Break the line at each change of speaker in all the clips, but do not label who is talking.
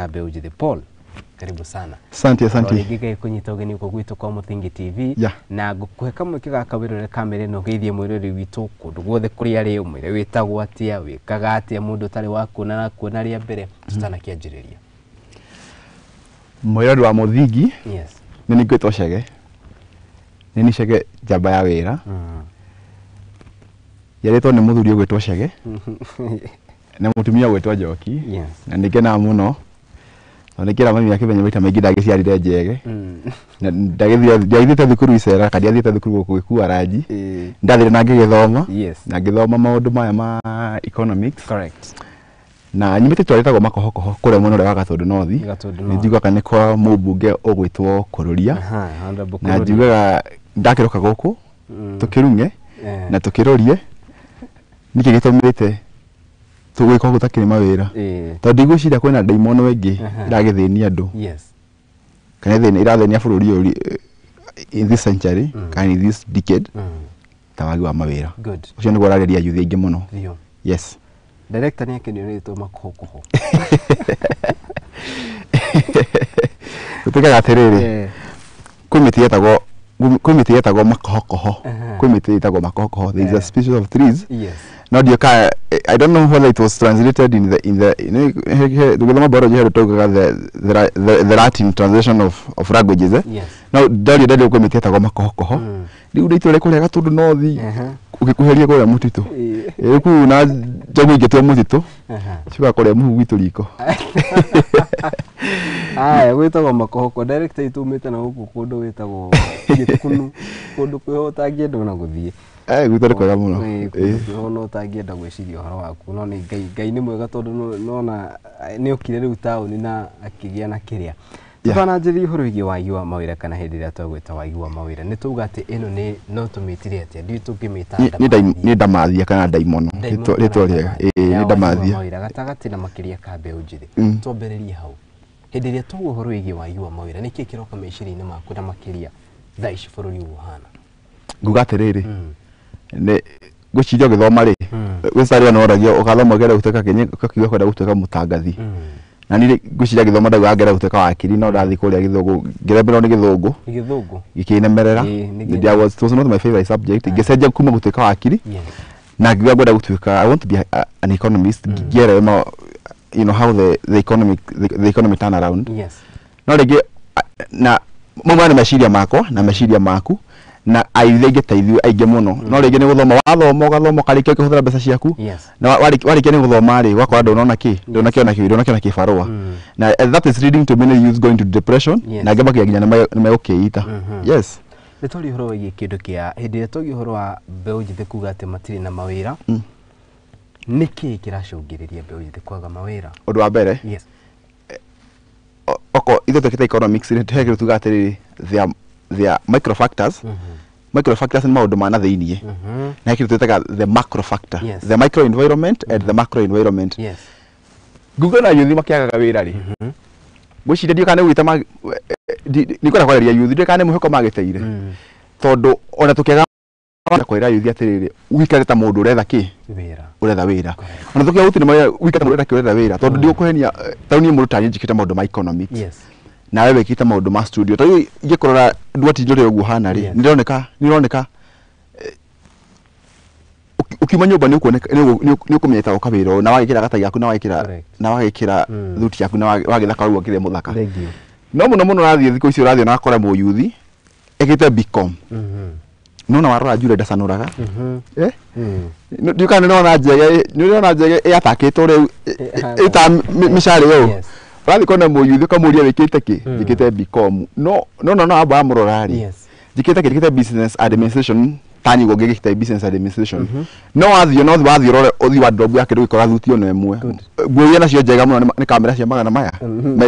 Mbeũ Njĩthĩ. Paul, karibu sana.
Asante, asante.
Rĩngĩ Ngai kũnyita ũgeni gũkũ gwitũ kwa Mũthingi TV. Na ngũkũhe kamweke gaka wĩrore kamera ĩno ũgeithie mwĩroreri witũ kũndũ guothe kũrĩa arĩ, ũmwĩre wĩtagwo atĩa, wĩkaga atĩa, mũndũ ũtarĩ wa kuona na kuona rĩa mbere tũtanakĩanjĩrĩria.
Mwĩrori wa Mũthingi.
Yes.
Nĩ niĩ ngwĩtwo Chege. Nĩ niĩ Chege njamba ya wĩra. Njiarĩtwo nĩ mũthuri ũgwĩtwo Chege na mũtumia ũgwĩtwo Njoki. Na nĩ ngenaga mũno tondũ nĩ kĩra mami akĩmenya maita maingĩ ndagĩciarire njege. Na ndagĩthiĩte thukuru icera kana ndiathiĩte thukuru gũkũ gĩkua ranji. Ndathire na ngĩgĩthoma. Na ngĩthoma maũndũ maya ma economics.
Correct.
Na nyumĩte itũũra rĩtagwo Makohokoho kũrĩa mwena ũrĩa wa Gatũndũ North.
Gatũndũ
Nĩ
North.
njiguaga nĩ kwa mũmbunge ũgwĩtwo Kũrũria.
Aha, Honorable
Na
Kũrũria.
njiguaga ndakĩroka gũkũ tũkĩrung'e na tũkĩrorie nĩkĩ gĩtũmĩte tũgĩkorwo gũtakĩrĩ mawĩra. Tondũ ndigwĩciria kwĩna ndaimono ĩngĩ ĩragĩthĩnia andũ. Kana ĩrathĩnia bũrũri ũyũ in this century kana in this decade ta wagi wa mawĩra.
Good.
Ũcio nĩguo ũrageria yuthi aingĩ mũno.
Biũ.
Yes.
Director nĩ akenio nĩ rĩtwa Makohokoho.
Gũtuĩkaga atĩrĩrĩ, kwĩ mĩtĩ yetagwo kwĩ mĩtĩ yetagwo makohokoho. Kwĩ mĩtĩ ĩtagwo makohokoho. There is a species of trees. No ndiũĩ kana I don't know whether it was translated in the in the tũgĩthoma biology he taugaga the Latin translation of languages, eh? No ndaria ndaria kwĩ mĩtĩ ĩtagwo makohokoho. Rĩu nĩ itũũra kũrĩa Gatũndũ North ũgĩkuhĩrĩria kũrĩa mũtitũ. Rĩu kũu na njogu ingĩtua mũtitũ ciugaga kũrĩa mũhu gwitũ riko.
Aya gwĩtagwo makohoko. Director itũ umĩte na gũkũ kũndũ gwĩtagwo Gĩkunu, kũndũ kwĩho ũtangĩenda ona gũthiĩ.
Gwitũ nĩ kwega mũno.
Kũndũ kwĩho ona ũtangĩenda gwĩciria ũhoro waku, no nĩ Ngai, Ngai nĩ mwega tondũ nona nĩ okire rĩu taũni na akĩgĩa na kĩrĩa. Tũtananjĩrĩria ũhoro wĩgiĩ wagi wa mawĩra kana hĩndĩ ĩrĩa twagwĩta wagi wa mawĩra, nĩ tauga atĩ ĩno nĩ no tũmĩtire atĩa, ndiũĩ tũngĩmĩta
Nĩ ndamathia kana ndaimono.
Ndaimono
Rĩtwa
kana
rĩega.
ndamathia.
Nĩ
Ya wagi wa
ndamathia.
mawĩra gatagatĩ na makĩria ka mbeũ njĩthĩ. Twambĩrĩrie hau. Hĩndĩ ĩrĩa twaugua ũhoro wĩgiĩ wagi wa mawĩra, nĩkĩĩ kĩroka meciria-inĩ maku na makĩria thaa ici bũrũri ũyũ ũhana?
Nguga atĩrĩrĩ, nĩ ngwĩciria ũgĩthoma rĩ, gwĩciria nĩ woragio ũgathoma ũkĩenda gũtuĩka kĩ, ũkakiuga kwenda gũtuĩka mũtangathi. Na niĩ ngwĩciria ngĩthoma ndaugaga ngĩenda gũtuĩka wakiri, no ndathiĩ kũrĩa gĩthũngũ, ngĩremererwo nĩ gĩthũngũ.
Gĩthũngũ?
Gĩkĩnemerera.
Nĩ
It was not my favorite subject. Ngĩcenjia kuma gũtuĩka wakiri. Na ngiuga ngwenda gũtuĩka, I want to be an economist, ngĩelewe ma, you know how the economic the economy turn around. No rĩngĩ na mau nĩ meciria makwa na meciria maku na aithe aingĩ ta ithuĩ aingĩ mũno. No rĩngĩ nĩ gũthoma wathoma ũgathoma ũkarĩkia ũkĩhũthĩra mbeca ciaku. Na warĩkia nĩ gũthoma rĩ, ũgakora ndũnona kĩ, ndũnakĩona kĩ, ndũnakĩona kĩbarũa. Na that is leading to many youths going to depression. Na angĩ makinya nginya nĩ megũkĩita. Yes.
Nĩ twaria ũhoro wĩgiĩ kĩndũ kĩa hĩndĩ ĩrĩa twaria ũhoro wa mbeũ njĩthĩ kuga atĩ matirĩ na mawĩra. Nĩkĩĩ kĩracũngĩrĩria mbeũ njĩthĩ kwaga mawĩra?
Ũndũ wa mbere. Oko ithuĩ twĩkĩte economics nĩ he kĩndũ tugaga atĩrĩrĩ, there are micro factors. Micro factors nĩ maũndũ ma na thĩiniĩ. Na he kĩndũ twĩtaga the macro factor. The micro environment and the macro environment. Nguga na yuthi makĩagaga wĩra rĩ. Ngwĩciria ndiũĩ kana nĩ gwĩta nĩ kwenda kwarĩria yuthi, ndiũĩ kana nĩ mwĩhoko magĩteire. Tondũ ona tũkĩaga kwĩra yuthi atĩrĩrĩ, ũikare ta mũndũ ũretha kĩ?
Wĩra.
Ũretha wĩra. Ona tũkĩaga gũtirĩ mawĩra, ũikare ta mũndũ ũretha kĩ, ũretha wĩra. Tondũ ndigũkũhenia, ta niĩ mũndũ ta niĩ njĩkĩte maũndũ ma economics. Nawe wĩkĩte maũndũ ma studio. Ta rĩu ingĩkũrora ndwati ndũrĩ ũguo ũhana rĩ, nĩroneka, ũkiuma nyũmba nĩ ũkuoneka, nĩ ũkũmenyeka ũka wĩra ũyũ, na wagĩkĩra gatai gaku, na wagĩkĩra thuti yaku, na wagĩthaka ũguo ũkĩrĩ mũthaka.
Thank you.
No mũno mũno ũrathiĩ thikũ ici ũrathiĩ na ũgakora mũyuthi ekĩte BCom. Nona warora Julia ndacanũraga. Ndiũĩ kana nĩũrona njege, nĩũrona njege ĩatakĩtwo rĩu, ĩta mĩcari ũũ. Ũrathiĩ kuona mũyuthi ũkamũria wĩkĩte kĩ? Njĩkĩte BCom. No, no, no, no, amba wamũrora rĩ. Njĩkĩte kĩ? Njĩkĩte business administration, ta nyugo ngĩgĩte business administration. No wathiĩ, no wathiĩ ũrore ũthiĩ wardrobe yake ndũgĩkora thuti ona ĩmwe. Nguo iria nacio njega mũno nĩ kamera cia magana maya.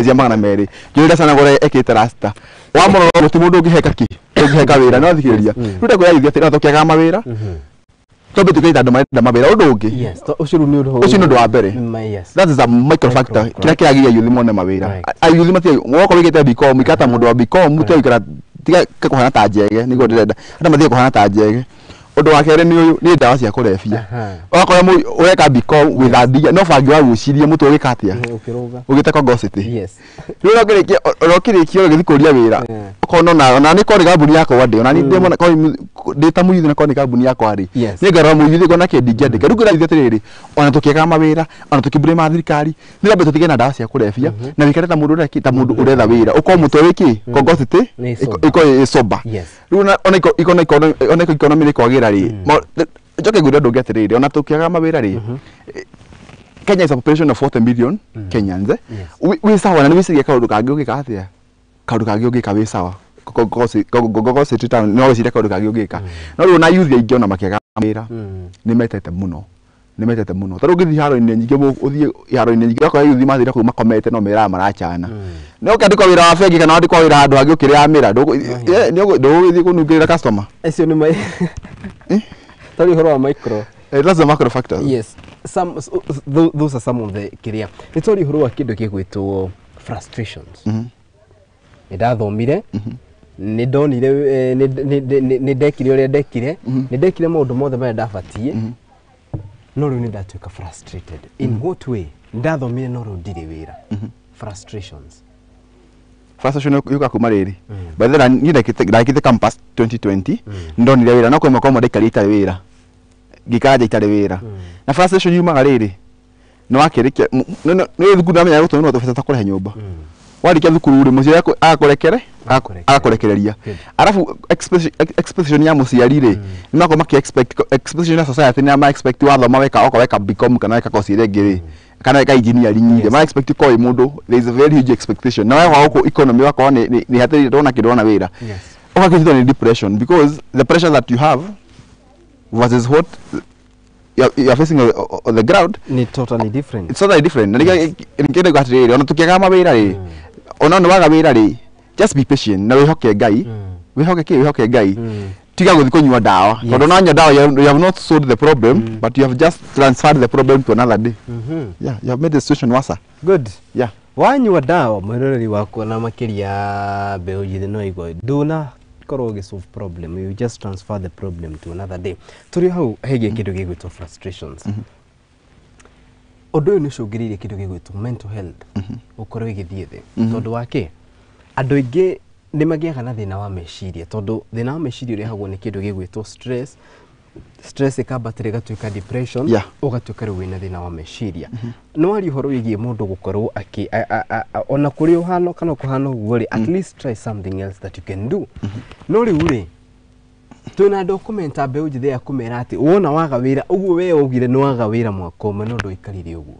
Cia magana merĩ. Njũĩ ndacanagũra ekĩte rasta. Wamũrora gũtirĩ mũndũ ũngĩheka kĩ? Ũngĩheka wĩra, no thikĩrĩria. Rĩu ndakwĩra ithuĩ atĩ no tũkĩagaga mawĩra. Twambe tũkĩte andũ marenda mawĩra. Ũndũ ũngĩ.
Yes, to ũcio rĩu nĩ ũndũ
Ũcio nĩ ũndũ wa mbere.
Yes.
That is a micro factor.
Micro,
Kĩrĩa kĩragiria yuthi mone mawĩra. Ayuthi matirĩ, wokorwo wĩkĩte BCom, ikata mũndũ wa BCom, tiga gũikara, tiga kũhana ta njege, nĩguo ndĩrenda. Andũ matige kũhana ta njege. Ũndũ wa kerĩ nĩ ũyũ, nĩ ndawa cia kũrebia. Ũgakora ũreka BCom with a degree, no bangi wa gwĩciria mũtwe ũgĩka atĩa?
Ũkĩrũga.
Ũgĩte kongocity.
Yes.
Rĩu ũrokĩrĩkia ũgĩthiĩ kũria wĩra. Okorwo ona nĩ korwo nĩ kambuni yakwa ndĩ, ona niĩ ndĩmona korwo ndĩ ta mũyuthi na korwo nĩ kambuni yakwa rĩ, nĩ ngarora mũyuthi ngona kĩ ndingĩandĩka. Rĩu ngĩra atĩrĩrĩ, ona tũkĩagaga mawĩra, ona tũkĩblame thirikari, nĩ wambe tũtige na ndawa cia kũrebia, na wĩikare ta mũndũ ũrĩa ta mũndũ ũretha wĩra. Ũkorwo mũtwe wĩ kĩ? Kongocity ĩkorwo ĩ sober. Rĩu ona economy nĩ kwagĩra rĩ, njoke ngwĩre ũndũ ũngĩ atĩrĩrĩ, ona tũkĩagaga mawĩra rĩ, Kenya is a population of 40 million Kenyans. Wĩ sawa na nĩ wĩcirie kaũndũ kangĩ ũngĩka atĩa? Kaũndũ kangĩ ũngĩka wĩ sawa. Kongocity town no wĩcirie kaũndũ kangĩ ũngĩka. No rĩu ona youth aingĩ ona makĩaga mawĩra nĩ metete mũno. Nĩ metete mũno. Ta rĩu ũngĩthiĩ iharo-inĩ nyingĩ, ũthiĩ iharo-inĩ nyingĩ ũgakora youth mathire kũu makomete no meraga marachana. No ũkĩandĩkwo wĩra wa bengi kana wandĩkwo wĩra handũ hangĩ ũkĩrĩaga mĩra, ndũgũgĩthiĩ kũnungĩrĩra customer.
Acio nĩ ma tarĩ ũhoro wa micro.
That's the macro factors.
Yes. Some those are some of the kiria. Nĩ twarĩ ũhoro wa kĩndũ gĩgwĩtwo frustrations. Nĩ ndathomire, nĩ ndonire, nĩ ndekire ũrĩa ndekire, nĩ ndekire maũndũ mothe marĩa ndabatiĩ, no rĩu nĩ ndatuĩka frustrated. In what way? Ndathomire no rĩu ndirĩ wĩra. Frustrations.
Frustration yuka kuma rĩrĩ. By the way, niĩ ndekĩte campus 2020, ndonire wĩra, no kwĩ mwaka ũmwe ndaikarire itarĩ wĩra. Ngĩikara nja itarĩ wĩra. Na frustration yumaga rĩrĩ, nĩ wakĩrĩkia, nĩ thukuru ndamenya gũtũmĩrwo tũbeca twa kũrĩha nyũmba. Warĩkia thukuru rĩ, mũciari agakũrekere, agakũrekereria. Arabu expectation ya mũciari rĩ, nĩ makorwo makĩ expect expectation ya society nĩ ma expect wathoma weka okorwo weka BCom kana weka course ĩrĩa ĩngĩ rĩ, kana weka engineering rĩ, ma expect ũkorwo wĩ mũndũ, there is a very huge expectation. Na wewe gũkũ economy wakorwo nĩ hatirĩ ndona kĩndũ ndona wĩra. Ũgakĩnyitwo nĩ depression because the pressure that you have versus what you are facing on the ground
ni totally different.
It's totally different. Na nĩkĩo atĩrĩrĩ, ona tũkĩagaga mawĩra rĩ, ona nĩ waga wĩra rĩ, just be patient na wĩhoke Ngai. Wĩhoke kĩ? Wĩhoke Ngai. Tiga gũthiĩ kũnyua ndawa. Tondũ unanyua ndawa, you have not solved the problem, but you have just transferred the problem to another day. Yeah, you have made the situation worse.
Good.
Yeah.
Wanyua ndawa mwĩroreri wakwa na makĩria mbeũ njĩthĩ no igua ndũna korwo ũgĩ solve problem, you just transfer the problem to another day. Tũrĩ hau hegie kĩndũ gĩgwĩtwo frustrations. Ũndũ ũyũ nĩ ũcũngĩrĩirie kĩndũ gĩgwĩtwo mental health gũkorwo ĩgĩthiĩ thĩ. Tondũ wa kĩ? Andũ aingĩ nĩ magĩaga na thĩna wa meciria, tondũ thĩna wa meciria ũrehagwo nĩ kĩndũ gĩgwĩtwo stress. Stress ĩkambatĩra ĩgatuĩka depression, ũgatuĩka rĩu wĩna thĩna wa meciria. No waria ũhoro wĩgiĩ mũndũ gũkorwo akĩ ona kũrĩ ũhano kana kũhana ũguo rĩ, at least try something else that you can do. No rĩu rĩ, twĩna andũ kũmenta mbeũ njĩthĩ ya kũmera atĩ wona waga wĩra ũguo we waugire nĩ waga wĩra mwaka ũmwe no ndwaikarire ũguo.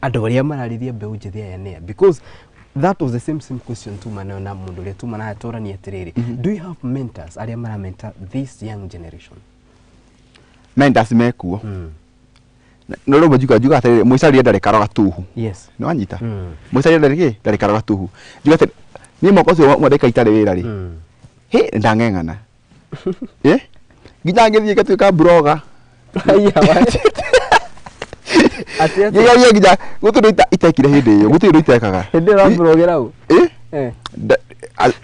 Andũ arĩa mararĩria mbeũ njĩthĩ aya nĩa? Because that was the same question tuma nayo na mũndũ ũrĩa tuma naye tũranie atĩrĩrĩ, do you have mentors arĩa maramenta this young generation?
Mentors mekuo. No rĩu njuga atĩrĩrĩ, mũicaria ndarĩ karoga tuhu.
Yes.
Nĩ wanyita? Mũicaria ndarĩ kĩ? Ndarĩ karoga tuhu. Njuga atĩrĩ, niĩ mwaka ũcio ũmwe ndaikara itarĩ wĩra rĩ, hĩ, ndang'eng'ana. Nginya ngĩthiĩ ngatuĩka blogger. Ngĩgeria nginya gũtirĩ ũndũ itekire hĩndĩ ĩyo, gũtirĩ ũndũ itekaga.
Hĩndĩ ĩyo ũrablogera ũ?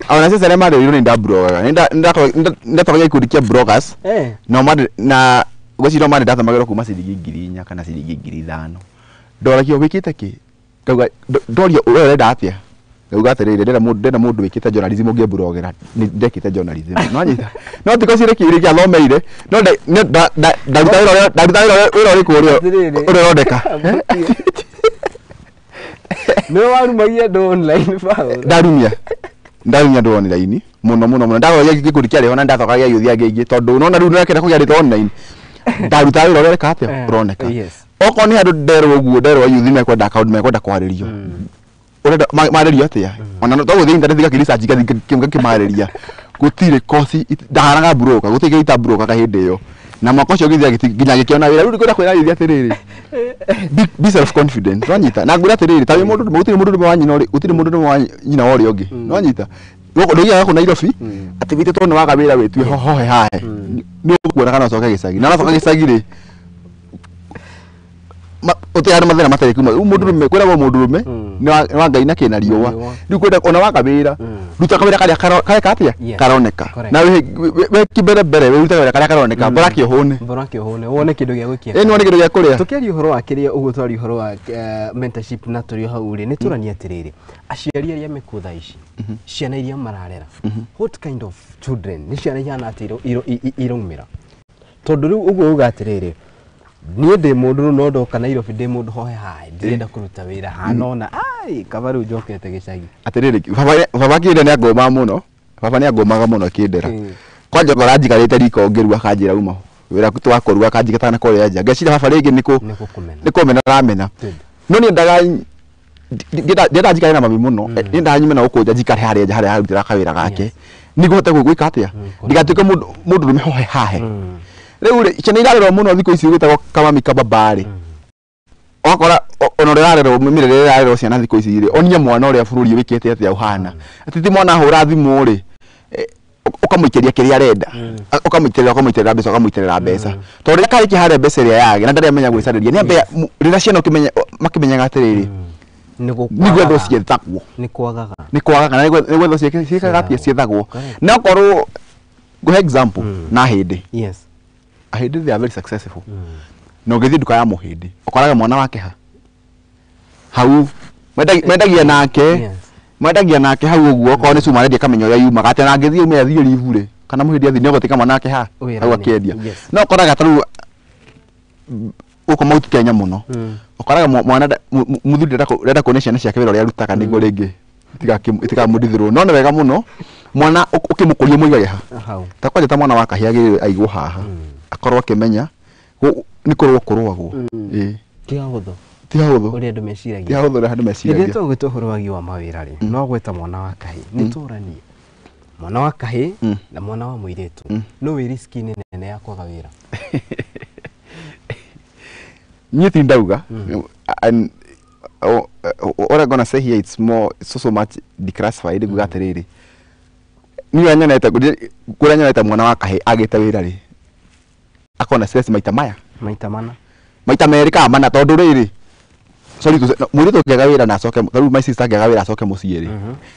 Ona ciaca arĩa marĩrĩirwo nĩ ndablogaga. Nĩ ndathomagia gĩkundi kĩa bloggers. No na gwĩciria no marĩ ndathamagĩrwo kuma ciringi 4,000 kana ciringi 5,000. Ndoragio wĩkĩte kĩ? Ngauga ndorio we ũrenda atĩa? Ngauga atĩrĩrĩ, ndĩrenda mũndũ wĩkĩte journalism ũngĩmblogera. Nĩ ndekĩte journalism. No nyita. No ti koci rĩkĩ gĩathomeire. No ndaruta wĩra ndaruta wĩra ũrĩkũ ũrĩa ũrondeka.
Nĩwe warumagia andũ online Paul?
Ndarumia andũ online mũno mũno mũno. Ndagoria gĩkundi kĩarĩ ho na ndathokagia youth angĩ aingĩ tondũ nona rĩu nĩrakĩenda kũgĩa rĩtwa online. Ndaruta wĩra ũrĩa ũreka atĩa? Ũroneka. Okorwo nĩ handũ nderwo ũguo, nderwo youth mekwenda account, mekwenda kwarĩrio. Ũrenda marĩrio atĩa? Ona to gũthiĩ internet gakĩ research gathiĩ gakĩmarĩria. Gũtirĩ kosi ndahanaga broker, gũtirĩ kĩndũ ita broker hĩndĩ ĩyo. Na mwaka ũcio ngĩthiĩ nginya ngĩkĩona wĩra. Rĩu ndĩkwenda kwĩra youth atĩrĩrĩ, be self confident. Nwanyita? Na ngwĩra atĩrĩrĩ, ta wĩ mũndũ gũtirĩ mũndũ wa nyina ũrĩ, gũtirĩ mũndũ wa nyina wa ũrĩa ũngĩ. Nwanyita? Ndũgĩaga gũkũ Nairobi atĩ wĩte tondũ nĩ waga wĩra wĩtue hohe hahe. Nĩ ũkuona kana ũcoke gĩcagi. Na wacoka gĩcagi rĩ, Ũtigane mathĩna matarĩ kuma rĩu mũndũrũme kwĩragwo mũndũrũme nĩ wa Ngai na kĩna riũa. Rĩu kwenda ona waga wĩra, ruta kawĩra karĩa kareka atĩa karoneka, na we kĩmbere mbere we ruta kawĩra karĩa karoneka, bora kĩũhũne,
bora kĩũhũne wone kĩndũ gĩa gwĩkia,
ĩĩ wone kĩndũ gĩa kũrĩa.
Tũkĩaria ũhoro wa kĩrĩa ũguo twaria ũhoro wa mentorship na tũrĩ hau rĩ, nĩ tũrania atĩrĩrĩ, aciari arĩa mekuo thaa ici, ciana iria mararera, what kind of children nĩ ciana ihana atĩa iraumĩra? Tondũ rĩu ũguo uga atĩrĩrĩ, niĩ ndĩ mũndũ rĩu no ndoka Nairobi ndĩ mũndũ hohe hae, ndĩrenda kũruta wĩra hanona ai kaba rĩu njokete gĩcagi.
Atĩrĩrĩ, baba kĩndĩ nĩ angũmaga mũno, baba nĩ angũmaga mũno kĩndĩra kwanja ngora njikarĩte riko ngĩruga akanjĩra uma wĩra twakũruga akanjigata na kũrĩa nja, ngeciria baba rĩngĩ nĩ kũmena aramena, no niĩ ndaga ndĩrenda njikare na mami mũno, nyendaga nyume na gũkũ nja njikare harĩa nja harĩa ararutĩra kawĩra gake nĩguo hote gwĩka atĩa ndigatuĩke mũndũ rũme hohe hahe. Rĩu rĩ, ciana irarerwo mũno thikũ ici gwĩtagwo kamami kababa rĩ, ũgakora ona ũrĩa ũrarerwo mĩrerere ĩrarerwo ciana thikũ ici rĩ, onia mwana ũrĩa bũrũri wĩkĩte atĩa ũhana, atĩ ti mwana ahũra thimũ rĩ, ũkamũikĩria kĩrĩa arenda, ũkamũitĩrĩra mbeca, ũkamũitĩrĩra mbeca, tondũ rĩrĩa karĩkia harĩa mbeca ĩrĩa yage na ndarĩ amenya gwĩcarĩria, nĩ ambe rĩrĩa ciana makĩmenyaga atĩrĩrĩ, nĩ gwethwo ciethagwo, nĩ kwagaga, na nĩ gwethwo ciĩkaga atĩa ciethagwo. Na okorwo ngũhe example na hĩndĩ,
yes,
Ahĩndĩ they are very successful. Na ũngĩthiĩ nduka ya mũhĩndĩ ũkoraga mwana wake ha hau mendagia nake, mendagia nake hau ũguo, okorwo nĩ cuma arendia akamenya ũrĩa yumaga, atĩ ona angĩthiĩ ume athiĩ ribu rĩ, kana mũhĩndĩ athiĩ nĩegũtuĩka mwana wake ha hau akĩendia. No ũkoraga ta rĩu gũkũ Mount Kenya mũno, ũkoraga mwana mũthuri ndenda kuonia ciana ciake wĩra ũrĩa arutaga nĩguo rĩngĩ itikamũndithĩrwo. No nĩ wega mũno mwana ũkĩmũkũria mũigage ha ta kwanja ta mwana wa kahĩĩ agĩrĩire aigwo haha, akorwo akĩmenya nĩ kũrũa kũrũagwo. Ĩĩ,
ti hahũthũ,
ti hahũthũ
ũrĩa andũ meciragia,
ti hahũthũ ũrĩa andũ meciragia.
Rĩrĩa tũgwĩta ũhoro wagi wa mawĩra rĩ, no gwĩta mwana wa kahĩĩ, nĩ tũranie mwana wa kahĩĩ na mwana wa mũirĩtu, no wĩ riski-inĩ nene ya kwaga wĩra.
Niĩ ti ndauga, and what I'm gonna say here, it's more, it's so much declassified. Nguga atĩrĩrĩ, niĩ nyonete kũrĩa nyonete mwana wa kahĩĩ agĩte wĩra rĩ, akona stress maita maya,
maita mana,
maita merĩ kana mana, tondũ rĩrĩ, sorry to say, mũirĩtu angĩaga wĩra na acoke, ta rĩu my sister angĩaga wĩra acoke mũciĩ rĩ,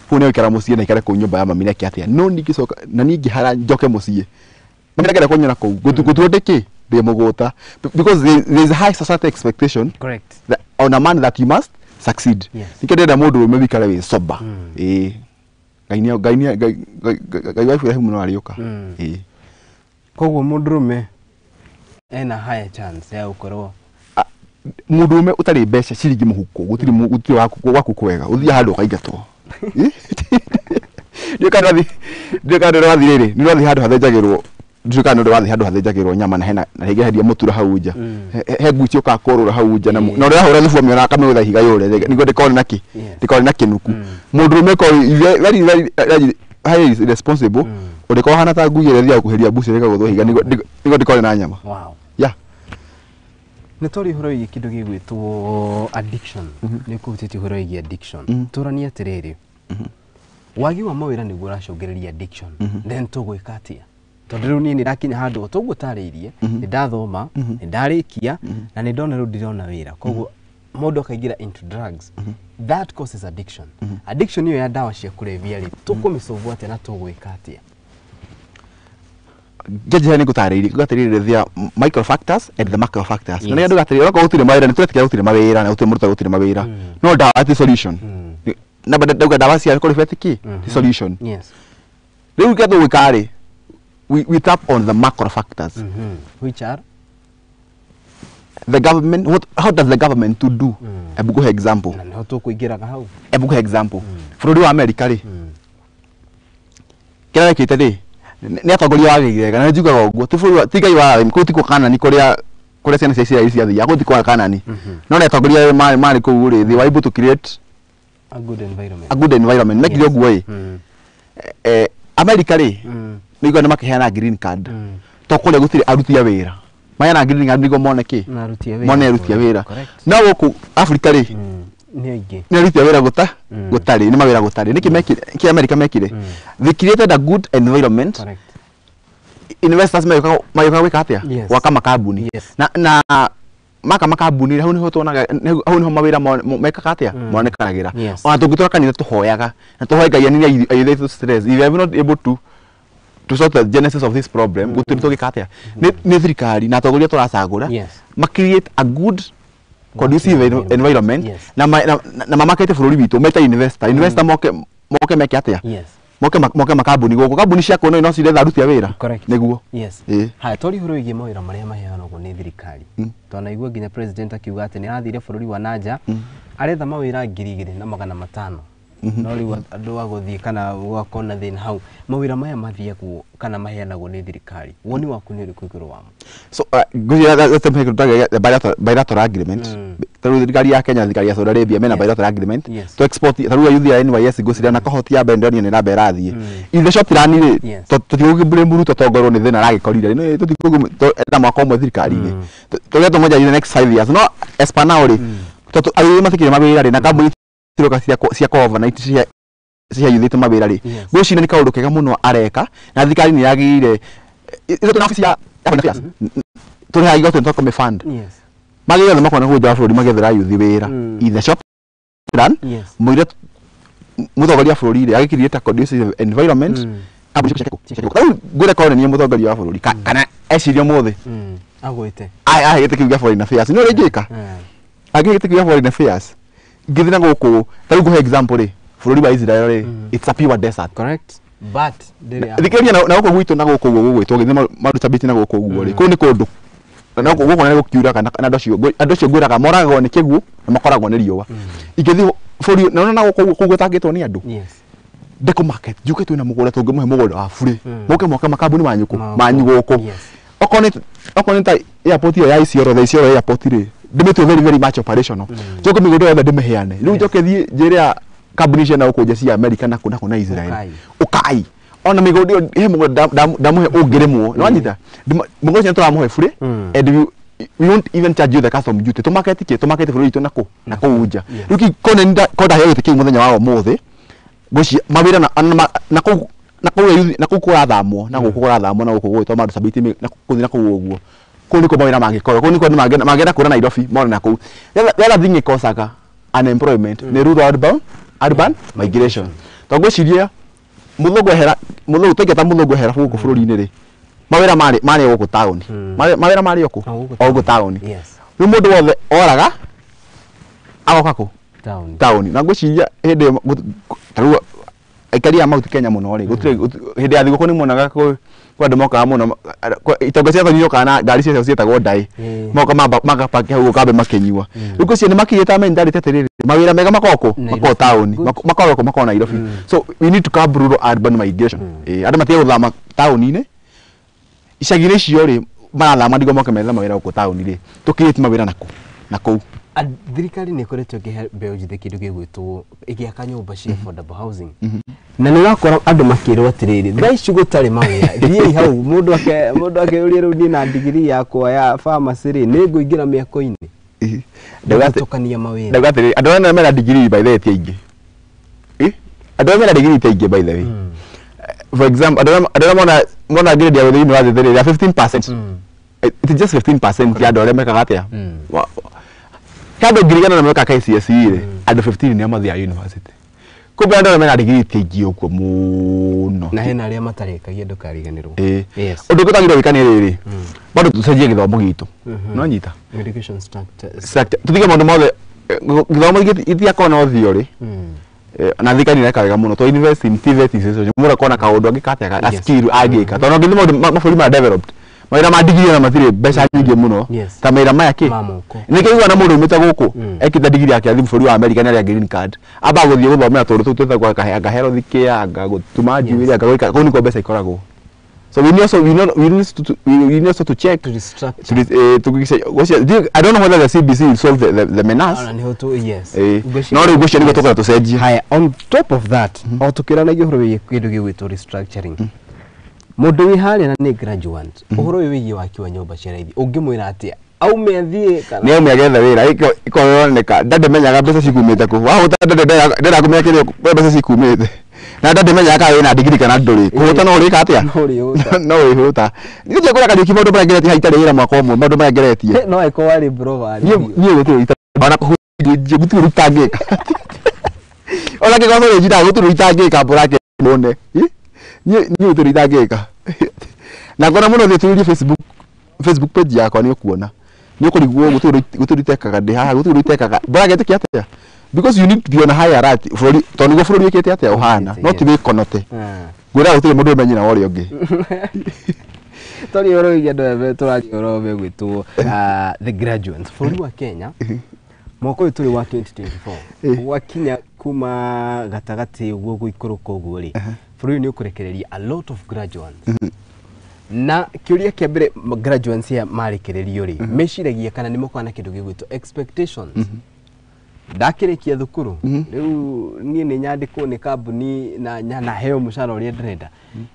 kũu nĩ gũikara mũciĩ na aikare kũu nyũmba ya mami neke atĩa, no ningĩcoka na niĩ ngĩhara njoke mũciĩ, mami ndangĩenda kũnyona kũu, gũtuo ndĩkĩ ndĩ mũgũta, because there is a high society expectation,
correct,
that on a man that you must succeed. Nĩkĩo ndĩrenda mũndũ ũrũme wĩikare wĩ sober. Ĩĩ, Ngai nĩ Ngai nĩ Ngai wa Iburahĩmu no arĩũka. Ĩĩ,
koguo mũndũrũme ena higher chance ya gũkorwo
mũndũrũme ũtarĩ mbeca ciringi mũhuko, gũtirĩ gũtirĩ waku kwega, ũthiĩ handũ ũkaingatwo. Ndiũĩ kana nĩ ũrathiĩ rĩrĩ, nĩ ũrathiĩ handũ hathĩnjagĩrwo, ndiũĩ kana nĩ ũrathiĩ handũ hathĩnjagĩrwo nyama na hena na rĩngĩ hendia mũtura hau nja, he ngui ciũkaga kũrũra hau nja, na ũrĩa ahũra thubu amĩona akamĩgũtha ihiga yũre nĩguo ndĩkone na kĩ, ndĩkone na kĩnuku. Mũndũrũme korwo very very highly responsible, ũrĩkorwo hana ta ngui ĩrĩa ĩthiaga kũhĩria mbuci ĩkagũthwo ihiga nĩguo ndĩkone na nyama.
Wow.
Yeah.
Nĩ twaria ũhoro wĩgiĩ kĩndũ gĩgwĩtwo addiction, nĩ kũhutĩtie ũhoro wĩgiĩ addiction, tũranie atĩrĩrĩ, wagi wa mawĩra nĩguo ũracũngĩrĩria addiction, then tũgwĩka atĩa? Tondũ rĩu niĩ nĩndakinya handũ toguo ũtarĩirie, nĩ ndathoma, nĩ ndarĩkia, na nĩ ndona rĩu ndirona wĩra, koguo mũndũ akaingĩra into drugs, that causes addiction. Addiction ĩyo ya ndawa cia kũrebia rĩ, tũkũmĩsolve atĩa na tũgwĩka atĩa?
Njanjĩra nĩ ngũtarĩirie, nguga atĩrĩrĩ, there are micro factors and the macro factors. Na nĩ andũ atĩrĩrĩ, okorwo gũtirĩ mawĩra, nĩ tũretĩkĩra gũtirĩ mawĩra na gũtirĩ mũndũ gũtirĩ mawĩra, no ndawa ti solution. Na ndauga ndawa cia kũrebia ti kĩ, ti solution.
Yes.
Rĩu kĩrĩa tũgwĩka rĩ, we tap on the macro factors.
Which are?
The government. What, how does the government to do? Ebu nguhe example.
Na nĩho tũkũingĩraga hau.
Ebu nguhe example. Bũrũri wa America rĩ, kĩrĩa wekĩte rĩ, nĩ atongoria wagĩire, na njugaga ũguo, ti bũrũri ti Ngai wa kũu, ti kwa Kanani kũrĩa ciana cia Isiraeli ciathiaga, kũu ti kwa Kanani, no nĩ atongoria marĩ kũu rĩ, they were able to create
a good environment.
A good environment. Mekire ũguo ĩ, America rĩ, nĩguo nĩ makĩheana green card, to kũrĩa gũtirĩ aruti a wĩra, maheana green card nĩguo mone kĩ, mone aruti a wĩra. No gũkũ Africa rĩ,
nĩ aingĩ,
nĩ aruti a wĩra gũtarĩ, nĩ mawĩra gũtarĩ. Nĩkĩ mekire, kĩ America mekire? They created a good environment.
Correct.
Investors magĩũka gwĩka atĩa?
Yes.
Gwaka makambuni.
Yes.
Na Maka makambuni hau niho tuonaga, hau niho mawira mekaga atia, monekanagira. Ona tũngĩtwara kanitha tũhoyaga na tũhoe Ngai anini aithe stress. If you are not able to sort the genesis of this problem, gũtirĩ tũngĩka atia. Nĩ thirikari na atongoria tũracagũra ma create a good conducive environment na mamakete bũrũri witũ, meta investor moke meke atia, moke makambuni gũkũ, kambuni cia kuo no ciretha aruti a wĩra nĩguo.
Haya, tori ũhoro wĩgiĩ mawĩra marĩa maheanagwo nĩ thirikari, twanaigua nginya president akiuga atĩ nĩ arathire bũrũri wa nanja aretha mawĩra 2500, no rĩu andũ a gũthiĩ kana gũgakorwo na thĩna hau. Mawĩra maya mathiagwo kana maheanagwo nĩ thirikari, woni waku nĩ ũrĩkũ igũrũ wamo?
So ngwĩciria bilateral agreement, tarĩu thirikari ya Kenya na thirikari ya Saudi Arabia mena bilateral agreement to export. Tarĩu youth ya NYS ngwĩciria na cohort ya mbere ndĩronire nĩ namba ĩrathiĩ. In the short run rĩ, tũtigũkĩblame Ruto tongorwo nĩ thĩna aragĩkorire, tũtigũkĩenda mwaka ũmwe thirikari-inĩ, tũrĩa tũngoja in the next 5 years. No as per now rĩ, tondũ arĩmi matikĩrĩ mawĩra rĩ, na kambuni ciroka cia overnight cia youth mawĩra rĩ, ngwĩciria nĩ kaũndũ kega mũno areka, na thirikari nĩ yagĩrĩire ithuĩ twĩna obici ya Foreign Affairs, tũrĩhaga igoti nĩ tũkũmĩ fund, magĩrĩire othe makona kũu nja wa bũrũri magethera youth wĩra. In the short run, mũire mũtongoria wa bũrũri rĩ agĩkiriĩte a conducive environment, kambuni rĩu ngwĩre korwo nĩ niĩ mũtongoria wa bũrũri kana eciria ũmũthĩ
agwĩte
ahe gĩtĩ kĩu gĩa Foreign Affairs, nĩ ũrĩa ingĩka angĩhe gĩtĩ kĩu gĩa Foreign Affairs ngĩthiĩ na gũkũ. Tarĩu ngũhe example rĩ, bũrũri wa Israel rĩ, it's a pure desert.
Correct, but
thikĩrĩria na gũkũ gwitũ na gũkũ ũguo gũgwĩtwo gĩthiĩ marutabiti na gũkũ ũguo rĩ, kũu nĩ kũndũ na gũkũ nĩ gũkiuraga, na andũ acio ngwĩraga moragagwo nĩ kĩguũ na makoragwo nĩ riũa. Ingĩthiĩ bũrũri na na gũkũ kũu gũtangĩtwo nĩ andũ, ndĩkũ market njuke twĩna mũgũnda tũngĩmũhe mũgũnda wa burĩ, mũke mwake makambuni manyu manyu gũkũ. Okorwo nĩ ta airport ĩyo ya Isiolo, the Isiolo airport rĩ, ndĩmĩtue very very much operational, njoke mĩgũnda yothe ndĩmĩheane. Rĩu njoke thiĩ njĩre kambuni cia na gũkũ nja cia America na kũ na Israel, ũkai ona mĩgũnda ĩyo, he mũgũnda ndamũhe ũngĩrĩmwo, nĩ wanyita mũgũnda ũcio tũramũhe burĩ, and we won't even charge you the custom duty. Tũmaketi kĩ tũmaketi bũrũri witũ na kũu nja. Rĩu ko ndaheo gĩtĩ kĩu mũthenya wa ũmũthĩ, ngwĩciria mawĩra na kũu na kũu kũrathamwo na gũkũ kũrathamwo na gũkũ gũgwĩtwo Marsabit na kũthiĩ na kũu ũguo, kũu nĩkuo mawĩra mangĩkorwo, kũu nĩkuo andũ mangĩenda kũra Nairobi mone na kũu. The other thing ĩkosaga unemployment nĩ rural urban migration. Tondũ ngwĩciria mũthũngũ ehera, mũthũngũ tũingĩta mũthũngũ ehera gũkũ bũrũri-inĩ rĩ, mawĩra marĩ gũkũ taũni, mawĩra marĩ o gũkũ taũni. Rĩu mũndũ wothe oraga agoka kũ taũni. Na ngwĩciria hĩndĩ ĩyo tarĩu aikari a Mount Kenya mũno rĩ, gũtirĩ hĩndĩ ya thigũkũ nĩ muonaga kwĩ andũ mokaga mũno, itonga cia thoni iokaga na ngari ciao ciĩtagwo ndaĩ, moka magapaki hau kambe makĩnyua. Rĩu ngwĩciria nĩ makirĩte mentality atĩrĩrĩ, mawĩra mega makoragwo kũ makoragwo taũni, makoragwo kũ makoragwo Nairobi. So we need to curb rural urban migration. Andũ matige gũthama taũni-inĩ, icagi-inĩ icio rĩ marathama nĩguo moke methe mawĩra gũkũ taũni rĩ, tũkirĩte mawĩra na kũu.
Thirikari nĩ ĩkoretwo ĩkĩhe mbeũ njĩthĩ kĩndũ gĩgwĩtwo ĩgĩaka nyũmba cia affordable housing, na nĩ ũrakora andũ makĩrwo atĩrĩrĩ, thaa ici gũtarĩ mawĩra, thiĩi hau. Mũndũ akeyũria rĩu niĩ na ndigiri yakwa ya pharmacy rĩ, nĩ ngũingĩra mĩako-inĩ gũtukania mawĩra.
Ndauga atĩrĩrĩ, andũ arĩa mena ndigiri by the way ti aingĩ, andũ arĩa mena ndigiri ti aingĩ by the way. For example, andũ arĩa mona grade ya gũthiĩ university rĩ, 15%, it is just 15% ya andũ arĩa mekaga atĩa kando ngiri na meka KCSE rĩ, andũ 15 nĩo mathiaga university. Kumbe andũ arĩa mena ndigiri ti aingĩ ũguo mũno,
na hena arĩa matarĩkagia, ndũkariganĩrwo.
Ũndũ ũngĩ twagĩrĩirwo gwĩka nĩ rĩrĩ, bado tũcenjie gĩthomo gitũ, no nyita
education structure,
tũtige maũndũ mothe, gĩthomo gĩtiakorwo na theory, na thirikari nĩreka wega mũno to invest in TVET institutions, mũndũ akona kaũndũ angĩka atĩa, a skill angĩka, tondũ ũngĩthiĩ maũndũ mabũrũri maya developed, mawĩra ma ndigiri ona matirĩ mbeca nyingĩ mũno ta mawĩra maya kĩ nĩkĩigua na mũndũ umĩte gũkũ ekĩte ndigiri yake athiĩ bũrũri wa America nĩ arĩa green card, ambaga gũthiĩ gũthomera tũndũ tũu twĩtagwo anga health care, anga gũtuma njuĩrĩ, anga gwĩka, kũu nĩkuo mbeca ikoragwo. So we need also to check
to restructure.
I don't know whether the CBC will solve the menace.
Yes.
No rĩu ngwĩciria nĩguo tũkwenda tũcenjie.
Haya, on top of that, o tũkĩranagia ũhoro wĩgiĩ kĩndũ gĩgwĩtwo restructuring, mũndũ wĩ harĩa na nĩ graduate, ũhoro ũyũ wĩgiĩ waki wa nyũmba cia raithi ũngĩmwĩra atĩa aume athiĩ kana
nĩ aume agethe wĩra ĩkoneka ndande menyaga mbeca cikumĩte kũ wahũta ndande ndera kũmenya kĩrĩa mbeca cikumĩte. Na ndandĩmenyaga kana wĩna ndigiri kana ndũrĩ. Kũhũta no ũrĩka atĩa?
No ũrĩhũta.
No wĩhũta. Niĩ njĩkũra Kariuki maũndũ marĩa ngeretie haha itarĩ wĩra mwaka ũmwe, maũndũ marĩa ngeretie.
No ĩkorwo arĩ blogger.
Niĩ gũtirĩ ona kũhũta gũtirĩ itangĩka. Ona kĩgoco rĩ njiraga gũtirĩ itangĩka mbũrake mone. Niĩ gũtirĩ itangĩka. Na ngona mũno thiĩ Facebook page yakwa nĩ ũkuona. Nĩ ũkũrigwo gũtirĩ itekaga ndĩ haha gũtirĩ itekaga. Mbũrake ĩtĩkia atĩa? Because you need to be on a high alert. Bũrũri tondũ nĩguo bũrũri wĩkĩte atĩa ũhana. No ti wĩkonote. Ngwĩra gũtirĩ mũndũ ũmenye na ũrĩa ũngĩ.
Twaria ũhoro wĩgiĩ andũ aya tũraria ũhoro megwĩtwo the graduates. Bũrũri wa Kenya mwaka ũyũ tũrĩ wa 2024 gwakinya kuma gatagatĩ ũguo gũikũrũka ũguo rĩ, bũrũri nĩ ũkũrekereria a lot of graduates. Na kĩũria kĩa mbere graduates aya marekererio rĩ, meciragia kana nĩ makoragwo na kĩndũ gĩgwĩtwo expectations. Ndakĩrĩkia thukuru rĩu niĩ nĩ nyandĩkwo nĩ kambuni na heo mũcara ũrĩa ndĩrenda.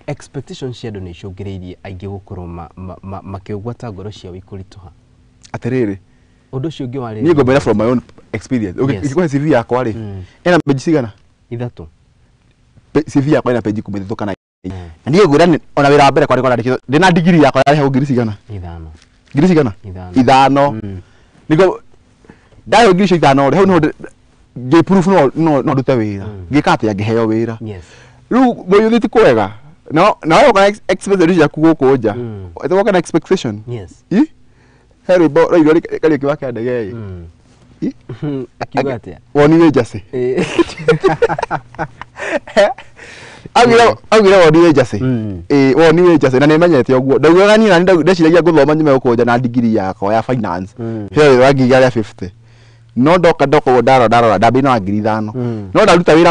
Expectations cia andũ nĩ icũngĩrĩirie aingĩ gũkorwo makĩũgwata ngoro ciao ikũritũha.
Atĩrĩrĩ,
ũndũ ũcio ũngĩ warĩ
niĩ ngũmwĩra from my own experience. Ũngĩkũhe CV yakwa rĩ, ĩna page cigana?
3.
CV yakwa ĩna page 13 kana. Na niĩ ngwĩra ona wĩra wa mbere kwarĩ kwandĩkĩtwo ndĩna ndigiri yakwa yarĩhagwo ngiri cigana?
5.
Ngiri cigana? 5. Nĩguo ndayo ngiri icio 5 rĩ, hau niho ngĩ-proof no ndute wĩra. Ngĩka atĩa? Ngĩheo wĩra. Rĩu mũyuthi ti kwega. No na wewe ũka expectation ciaku gũkũ nja. Woka na expectation. He rwĩmbo rwairwo Kariũki wa Kĩandege ĩ.
Akiuga atĩa?
Woni wĩ njacĩ. Augire woni wĩ njacĩ. Ĩ woni wĩ njacĩ na nĩmenyete ũguo. Ndaugaga niĩ na ndeciragia ngũthoma nyume gũkũ nja na ndigiri yakwa ya finance. Heo wĩra wa ngiri igana rĩa 50. No ndoka ũguo ndarora ndambĩrĩria na ngiri 5. No ndaruta wĩra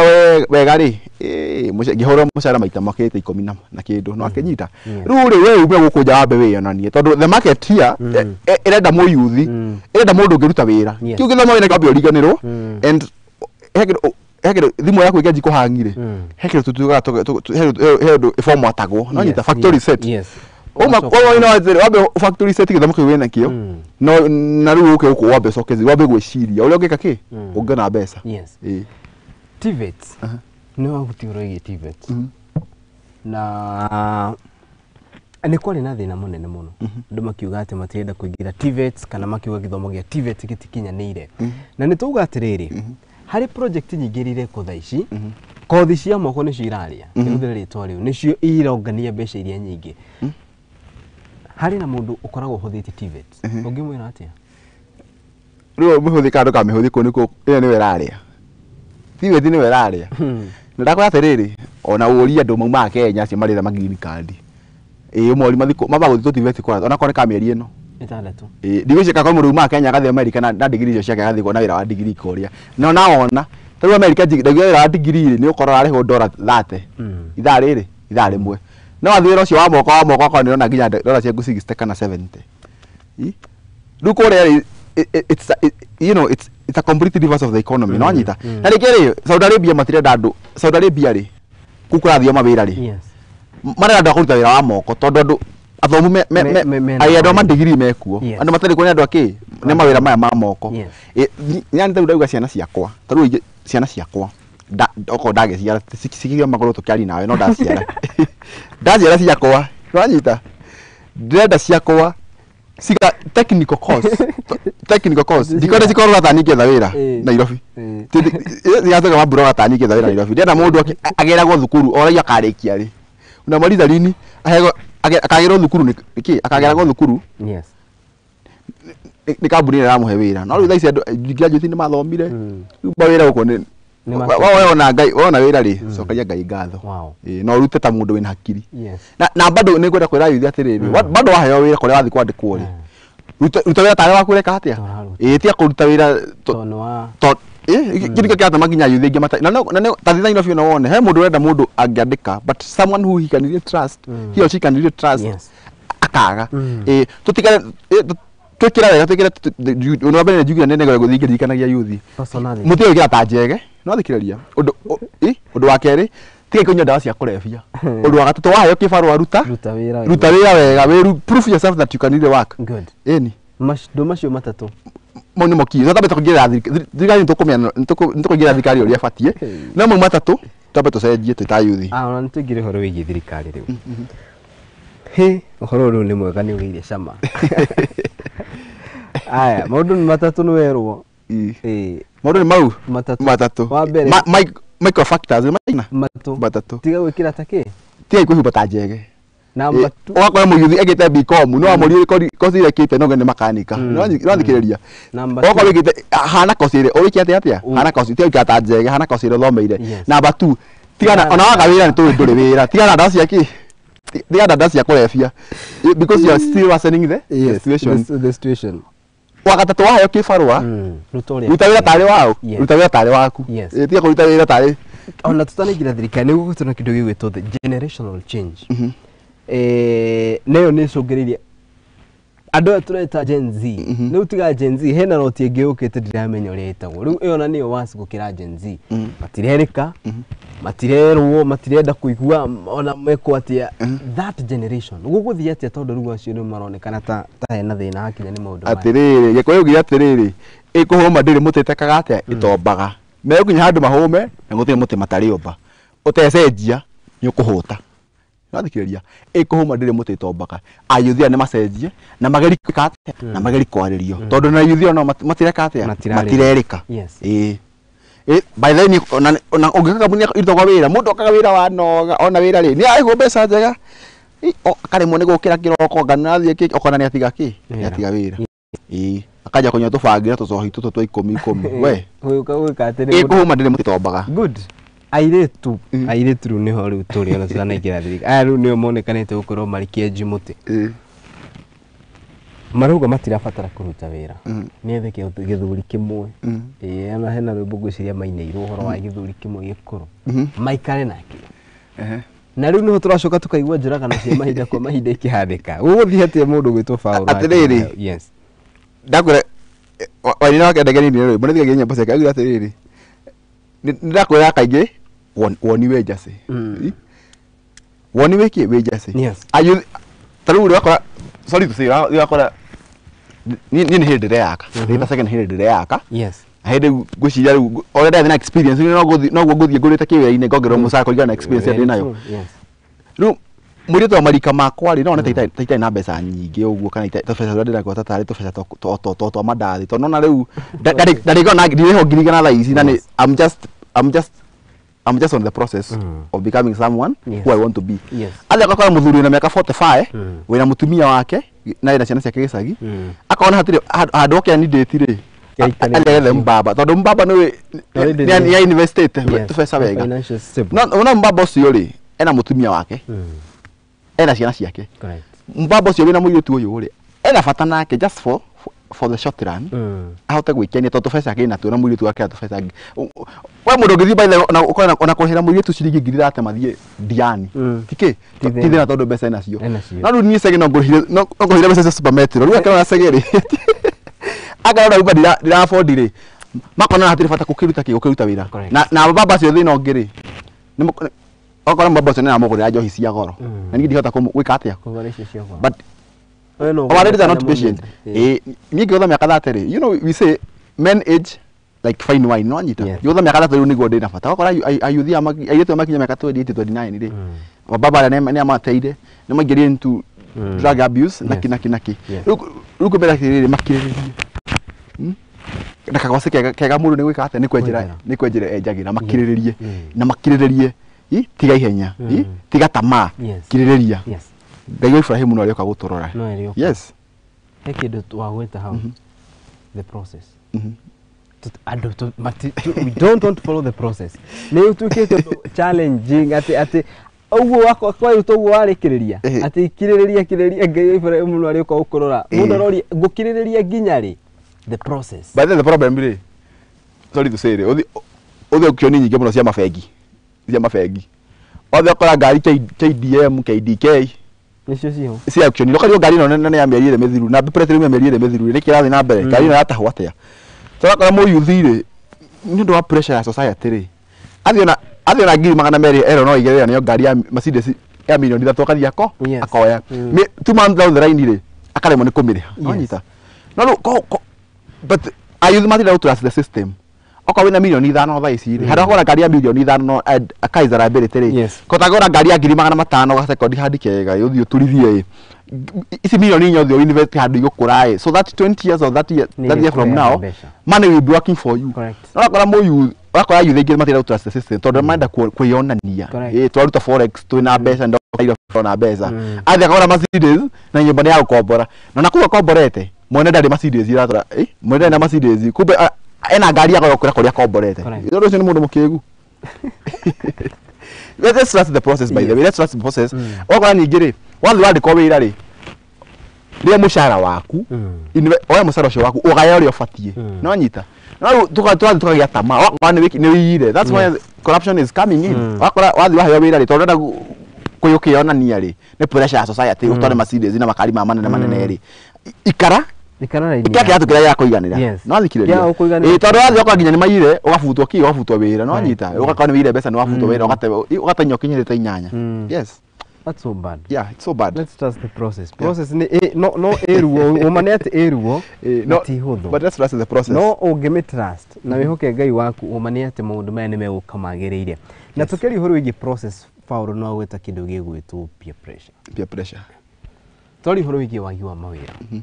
wega rĩ, ngĩhũrwo mũcara maita makĩrĩte 10 na kĩndũ no akĩnyita. Rĩu rĩ we ume gũkũ nja wambe wĩyonanie tondũ the market here ĩrenda mũyuthi, ĩrenda mũndũ ũngĩruta wĩra. Kĩu gĩthomo wĩna kwambia ũriganĩrwo and he kĩndũ thimũ yaku ĩngĩanjia kũhangi rĩ, he kĩndũ tũtugaga he ũndũ ĩbomwatagwo no nyita factory set. Uma wambe factory set gĩthomo kĩu wĩna kĩo no na rĩu ũke gũkũ wambe ũcoke wambe gwĩciria ũrĩa ũngĩka kĩ ũngĩona mbeca.
TVET nĩ wahutia ũhoro wĩgiĩ TVET na nĩ kwarĩ na thĩna mũnene mũno andũ makiuga atĩ matirenda kũingĩra TVET kana makiuga gĩthomo gĩa TVET gĩtikinyanĩire. Na nĩ twauga atĩrĩrĩ, harĩ project nyingĩ iria irekwo thaa ici, kothi cia moko nĩcio iraria, kĩhũthĩre rĩtwa rĩu, nĩcio irongania mbeca iria nyingĩ. Harĩ na mũndũ ũkoragwo ũhũthĩtie TVET, ũngĩmwĩra atĩa?
Rĩu mũhũthĩ kana ndũkamĩhũthie kũu nĩkuo ĩyo nĩwe ĩrarĩa. TVET nĩwe ĩrarĩa. Na ndakwĩra atĩrĩrĩ, ona ũrie andũ maumaga Kenya acio marĩra ma green card. Ĩ ũmori mathikũ mamba gũthiĩ TVET kũra ona korwo nĩ ka mĩeri ĩno.
6.
Ĩ ndigwĩciria korwo mũndũ umaga Kenya agathiĩ America na ndigiri icio ciake agathiĩ kuona wĩra wa ndigiri kũrĩa. No nawona ta rĩu America ndaigua wĩra wa ndigiri rĩ nĩ ũkorwo ũrarĩhwo dola 30. Ithaa rĩrĩ, ithaa rĩmwe. No athiĩ wĩra ũcio wa moko akorwo nĩũrona nginya dola ciaku 60 kana 70. Rĩu kũrĩa rĩ it's a complete reverse of the economy. No anyita. Na rĩngĩ rĩ Saudi Arabia matirenda andũ. Saudi Arabia rĩ kũu kũrathio mawĩra rĩ. Marenda andũ a kũruta wĩra wa moko tondũ andũ athomu andũ a mandigiri mekuo. Andũ matarĩ kuo nĩ andũ akĩ nĩ mawĩra maya ma moko. Yani rĩu ndauga ciana ciakwa. Ta rĩu ciana ciakwa okorwo ndagĩciara cikĩgĩa magũrũ tũkĩaria nawe no ndaciara. Ndaciara ciakwa nĩwanyita ndĩrenda ciakwa ciga technical course. Technical course ndikwenda cikorwo ta niĩ ngĩetha wĩra Nairobi. Cigatuĩka mambura ta niĩ ngĩetha wĩra Nairobi. Ndĩrenda mũndũ ageragwo thukuru oragia akarĩkia rĩ. Unamaliza lini akagĩrwo thukuru nĩ kĩ akageragwo thukuru nĩ kambuni ĩrĩa ĩramũhe wĩra. No rĩu thaa ici andũ graduate nĩ mathomire rĩu mawĩra gũkũ nĩ wona Ngai wona wĩra rĩ cokagia Ngai ngatho. No ũrute ta mũndũ wĩna hakiri. Na bado nĩ ngwenda kwĩra yuthi atĩrĩrĩ, bado waheo wĩra kũrĩa wathiĩ kwandĩkwo rĩ, ruta wĩra tarĩ waku ũreka atĩa? Tiga kũruta wĩra kĩndũ kĩrĩa kĩratũma nginya yuthi aingĩ na ta thiĩ Nairobi ona wone he mũndũ ũrenda mũndũ angĩandĩka but someone who he can really trust, he or she can really trust akaga. Tũtigane twĩkĩra wega twĩkĩre ũndũ wa mbere nĩ njugire nĩ nĩngwenda gũthiĩ ngĩririkanagia yuthi mũtige gwĩkĩra ta njege no thikĩrĩria ũndũ wa kerĩ tiga kũnyua ndawa cia kũrebia. Ũndũ wa gatatũ waheo kĩbarũa ruta wĩra wega, prove yourself that you can really work. Ĩni
maũndũ macio matatũ
mau nĩmo key. Twambĩte kũingĩrĩra thirikari, nĩtũkũingĩra thirikari ũrĩa ĩbatiĩ. No mau matatũ Twambe tũcenjie twĩ ta youth.
Ona nĩ tũingĩre ũhoro wĩgiĩ thirikari rĩu. Hĩ, ũhoro ũyũ nĩ mwega, nĩ ũgĩire cama. Aya, maũndũ nĩ matatũ nĩ werwo.
Maũndũ nĩ mau
matatũ.
Matatũ.
Wa mbere,
micro factors nĩ maigana?
Matatũ.
Matatũ.
Tiga gwĩkĩra ta kĩ?
Tiga kwĩhumba ta njege.
Namba 2.
Ũgakora mũyuthi ekĩte BCom, no amũrie kosi ĩrĩa ekĩte no nĩ makanika. No thikĩrĩria.
Namba 2.
Ũgakorwo wĩkĩte hana kosi ĩrĩa, ũrĩkia atĩa atĩa? Hana kosi, tiga gwĩkĩra ta njege, hana kosi ĩrĩa ũthomeire. Namba 2. Tigana ona waga wĩra nĩ tũĩ ndũrĩ wĩra. Tigana ndawa cia kĩ? Tigana ndawa cia kũrebia. Because you are still worsening the situation.
The situation.
Wa gatatũ waheo kĩbarũa, ruta wĩra tarĩ waũ, ruta wĩra tarĩ waku. Tiga kũruta wĩra tarĩ.
Ona tũtanaingĩra thirikari nĩ gũgũtwo na kĩndũ gĩgwĩtwo the generational change. Nayo nĩ ĩcũngĩrĩirie andũ aya tũreta Gen Z. Rĩu tiga Gen Z, hena roti ĩngĩ yũkĩte ndiramenya ũrĩa ĩtagwo. Rĩu ĩyo na nĩyo worse gũkĩra Gen Z. Matirerĩka, matirerwo, matirenda kũigua ona mekwo atĩa. That generation gũgũthiĩ atĩa tondũ rĩu acio nĩ maronekana ta hena thĩna hakinya nĩ maũndũ maya.
Atĩrĩrĩ, Gĩkũyũ gĩa atĩrĩrĩ, ĩkũhũma ndĩrĩ mũtĩ ĩtekaga atĩa, ĩtombaga. Megũkinya handũ mahũme na gũtirĩ mũtĩ matarĩũmba. Ũtecenjia nĩ ũkũhũta. Wathikĩrĩria, ĩkũhũma ndĩrĩ mũtĩ ĩtombaga. Ayuthi aya nĩ macenjie na mageri gwĩka atĩa, na mageri kwarĩrio. Tondũ na ayuthi aya no matireka atĩa, matirerĩka. Ĩĩ. By the way, ona ũngĩka kambuni ĩrutagwo wĩra, mũndũ okaga wĩra wa noga, ona wĩra rĩ, nĩ arĩhwo mbeca njega. Akaremwo nĩ gũkĩra kĩroko, ngana athiĩ kĩ, okona nĩ atiga kĩ, nĩ atiga wĩra. Ĩĩ. Akanja kũnyua tũbangi na tũcohi tũtũ twa ikũmi ikũmi. We.
Gũka gwĩka atĩ
ĩkũhũma ndĩrĩ mũtĩ ĩtombaga.
Good. Airĩtu, airĩtu rĩu nĩho rĩu tũrĩ ona tũtanaingĩra thirikari. Aya rĩu nĩo monekanĩte gũkorwo marĩ kĩenji mũtĩ. Marauga matirabatara kũruta wĩra. Nĩ ethe gĩthuri kĩmwe. Ĩĩ, ona hena rwĩmbo ngwĩciria mainĩirwo ũhoro wa gĩthuri kĩmwe gĩkũrũ. Maikare nakĩo. Na rĩu nĩho tũracoka tũkaigua njũragano cia mahinda kwa mahinda ikĩhandĩka. Gũgũthiĩ atĩa mũndũ gwĩtwo Paul?
Atĩrĩrĩ.
Yes.
Ndakwĩra wainĩ wake ndege nini rwĩmbo nĩ thigagia nyĩmbo ciake augire atĩrĩrĩ, nĩ ndakwĩra kaingĩ woni wĩ njacĩ. Woni wĩ kĩ? Wĩ njacĩ.
Yes.
Ayuthi ta rĩu ũrakora, sorry to say, ũrakora niĩ nĩ hĩndĩ ndĩreyaka. Ndĩ second hĩndĩ ndĩreyaka.
Yes.
Hĩndĩ ngwĩciria rĩu ũrĩa ndathiĩ na experience noguo ngũthiĩ ngũrĩte kĩwĩra-inĩ ngongererwo mũcara kũringana na experience ĩrĩa ndĩ nayo. Rĩu mũirĩtu wa marika makwa rĩ, no one ta itarĩ na mbeca nyingĩ ũguo kana tũbeca tũrĩa ndĩrakuo ta tarĩ tũbeca twa mandathi. Tondũ nona rĩu ndarĩkorwo na ndirĩho ngiri igana thaa ici na nĩ I'm just on the process of becoming someone who I want to be. Athiĩ agakora mũthuri wĩna mĩaka 45, wĩna mũtumia wake na wĩna ciana ciake gĩcagi, akona hatirĩ handũ oke ni date rĩ, agethe mbaba tondũ mbaba nĩ nĩ investĩte tũbeca wega. No mbaba ũcio rĩ, ena mũtumia wake, ena ciana ciake. Mbaba ũcio wĩna mũirĩtu ũyũ rĩ, ena bata nake just for the short run, ahote gwĩkenia tondũ tũbeca kĩna tuo na mũirĩtu wake tũbeca. We mũndũ ũngĩthiĩ by the way, ona kũrĩhĩra mũirĩtu ciringi ngiri thate mathiĩ Diani. Ti kĩ? Ti thĩna tondũ mbeca enacio. No rĩu niĩ Chege no ngũrĩhĩre mbeca cia Super Metro. Rĩu akĩrora Chege rĩ, akarora uba ndira afford rĩ, makona hatirĩ bata gũkĩruta kĩ, gũkĩruta wĩra. Na baba acio thĩna ũngĩ rĩ, okorwo baba ũcio nĩ aramũgũrĩra njohi cia goro. Na niĩ ndihota gwĩka atĩa? But our ladies are not patient. Niĩ ngĩgũtha mĩaka 30 rĩ, you know we say men age like fine wine, no anyita. Ngĩgũtha mĩaka 30 rĩu nĩguo ndĩna bata. Wakora ayuthi airĩtu makinya mĩaka 28 29 rĩ, baba arĩa nĩ amateire, nĩ maingĩrire into drug abuse naki naki naki. Rĩu ngwĩra atĩrĩrĩ, makirĩrĩrie. Na kagwacĩ kega mũndũ nĩ gwĩka atĩa, nĩ kwenjera enjagĩra, makirĩrĩrie. Na makirĩrĩrie, tiga ihenya, tiga tamaa, kirĩrĩria. Ngai wa Ibrahimu no arĩoka gũtũrora. Yes.
He kĩndũ wagweta hau, the process. We don't want to follow the process. Nĩ ũtuĩkĩte challenging atĩ ũguo wakwa kwaruta ũguo warĩkĩrĩria atĩ kirĩrĩria kirĩrĩria Ngai wa Ibrahimu no arĩoka gũkũrora. Mũndũ aroria ngũkirĩrĩria nginya rĩ? The process.
But then the problem rĩ, sorry to say rĩ, ũthiĩ auction nyingĩ mũno cia mabengi, cia mabengi. Othe ũkora ngari KDM, KDK
Nĩcio ciho.
Cia auction. Ũkario ngari ĩno nene ya mĩeri ĩrĩ mĩthiru, na plate rĩu ya mĩeri ĩrĩ mĩthiru, nĩ kĩrathiĩ na mbere, ngari ĩno yatahwo atĩa? Tũrakora mũyuthi rĩ, nĩ ũndũ wa pressure ya society rĩ, athiĩ ona ngiri magana merĩ erwo no aige wĩra nĩyo ngari ya Mercedes ya mirioni 3 akathiĩ akoya. 2 months down the line rĩ, akaremwo nĩ kũmĩrĩha. No nyita. No rĩu but ayuthi matirenda gũ trust the system. Okorwo wĩna 5 milioni thaa ici rĩ, handũ ha kũgũra ngari ya 5 milioni no car is a liability rĩ, kota gũra ngari ya 500,000 ga second hand kega, ũthiĩ ũturithie ĩ ici 4 milioni ũthiĩ invest handũ igũkũra ĩ, so that 20 years or 30 years,
Nĩ
30 years from
ĩkũrehe
now,
mbeca.
money will be working for you. No ũrakora mũyuth, ũrakora youth aingĩ matirenda trust the system tondũ marenda kwĩyonania. Ĩ twaruta forex, twĩna mbeca, ndoka na mbeca. Athiĩ akagũra Mercedes na nyũmba nĩ ya gũkombora, na nakũu akomborete mwene ndarĩ Mercedes iratwara, ĩ mwene ndarĩ na Mercedes, kumbe ena ngari ya goro kũrĩa kũrĩa akomborete. Ũndũ ũcio nĩ mũndũ mũkĩgu. Let's trust the process, by the way, let's trust the process. Wakora ningĩ rĩ, wathiĩ wandĩkwo wĩra rĩ, rĩa mũcara waku, oya mũcara ũcio waku ũgaye ũrĩa ũbatiĩ. No nyita no rĩu tũgathiĩ tũkagĩa tamaa, wakora nĩ wĩki- nĩ wĩiyire. That's why corruption is coming in. Wakora wathiĩ waheo wĩra rĩ, tondũ ũrenda kwĩyonania rĩ, nĩ pressure ya society, ũtware Mercedes na makari ma manene manene rĩ, ikara
Ikara raini
ikĩra kĩratũ kĩrĩa gĩa kũiganĩra. No thikĩrĩria.
Kĩa gũkũiganĩra.
Ĩ tondũ wathiĩ ũkora nginya nĩ maiyire, ũgabutwo kĩ, ũgabutwo wĩra. No nyita ũgakorwo nĩ wĩire mbeca, nĩ wabutwo wĩra, ũgatenya ũkinyĩrĩte inyanya. Yes.
That's so bad.
Yeah, it's so bad.
Let's trust the process. Process nĩ no ĩruo, ũma nĩ atĩ ĩruo
no,
na ti hũthũ.
But let's trust the process.
No ũngĩmĩ trust na wĩhoke Ngai waku, ũma nĩ atĩ maũndũ maya nĩ megũka magĩrĩire. Na tũkĩaria ũhoro wĩgiĩ process, Paul no agwĩta kĩndũ gĩgwĩtwo peer pressure.
Peer pressure.
Twaria ũhoro wĩgiĩ wagi wa mawĩra,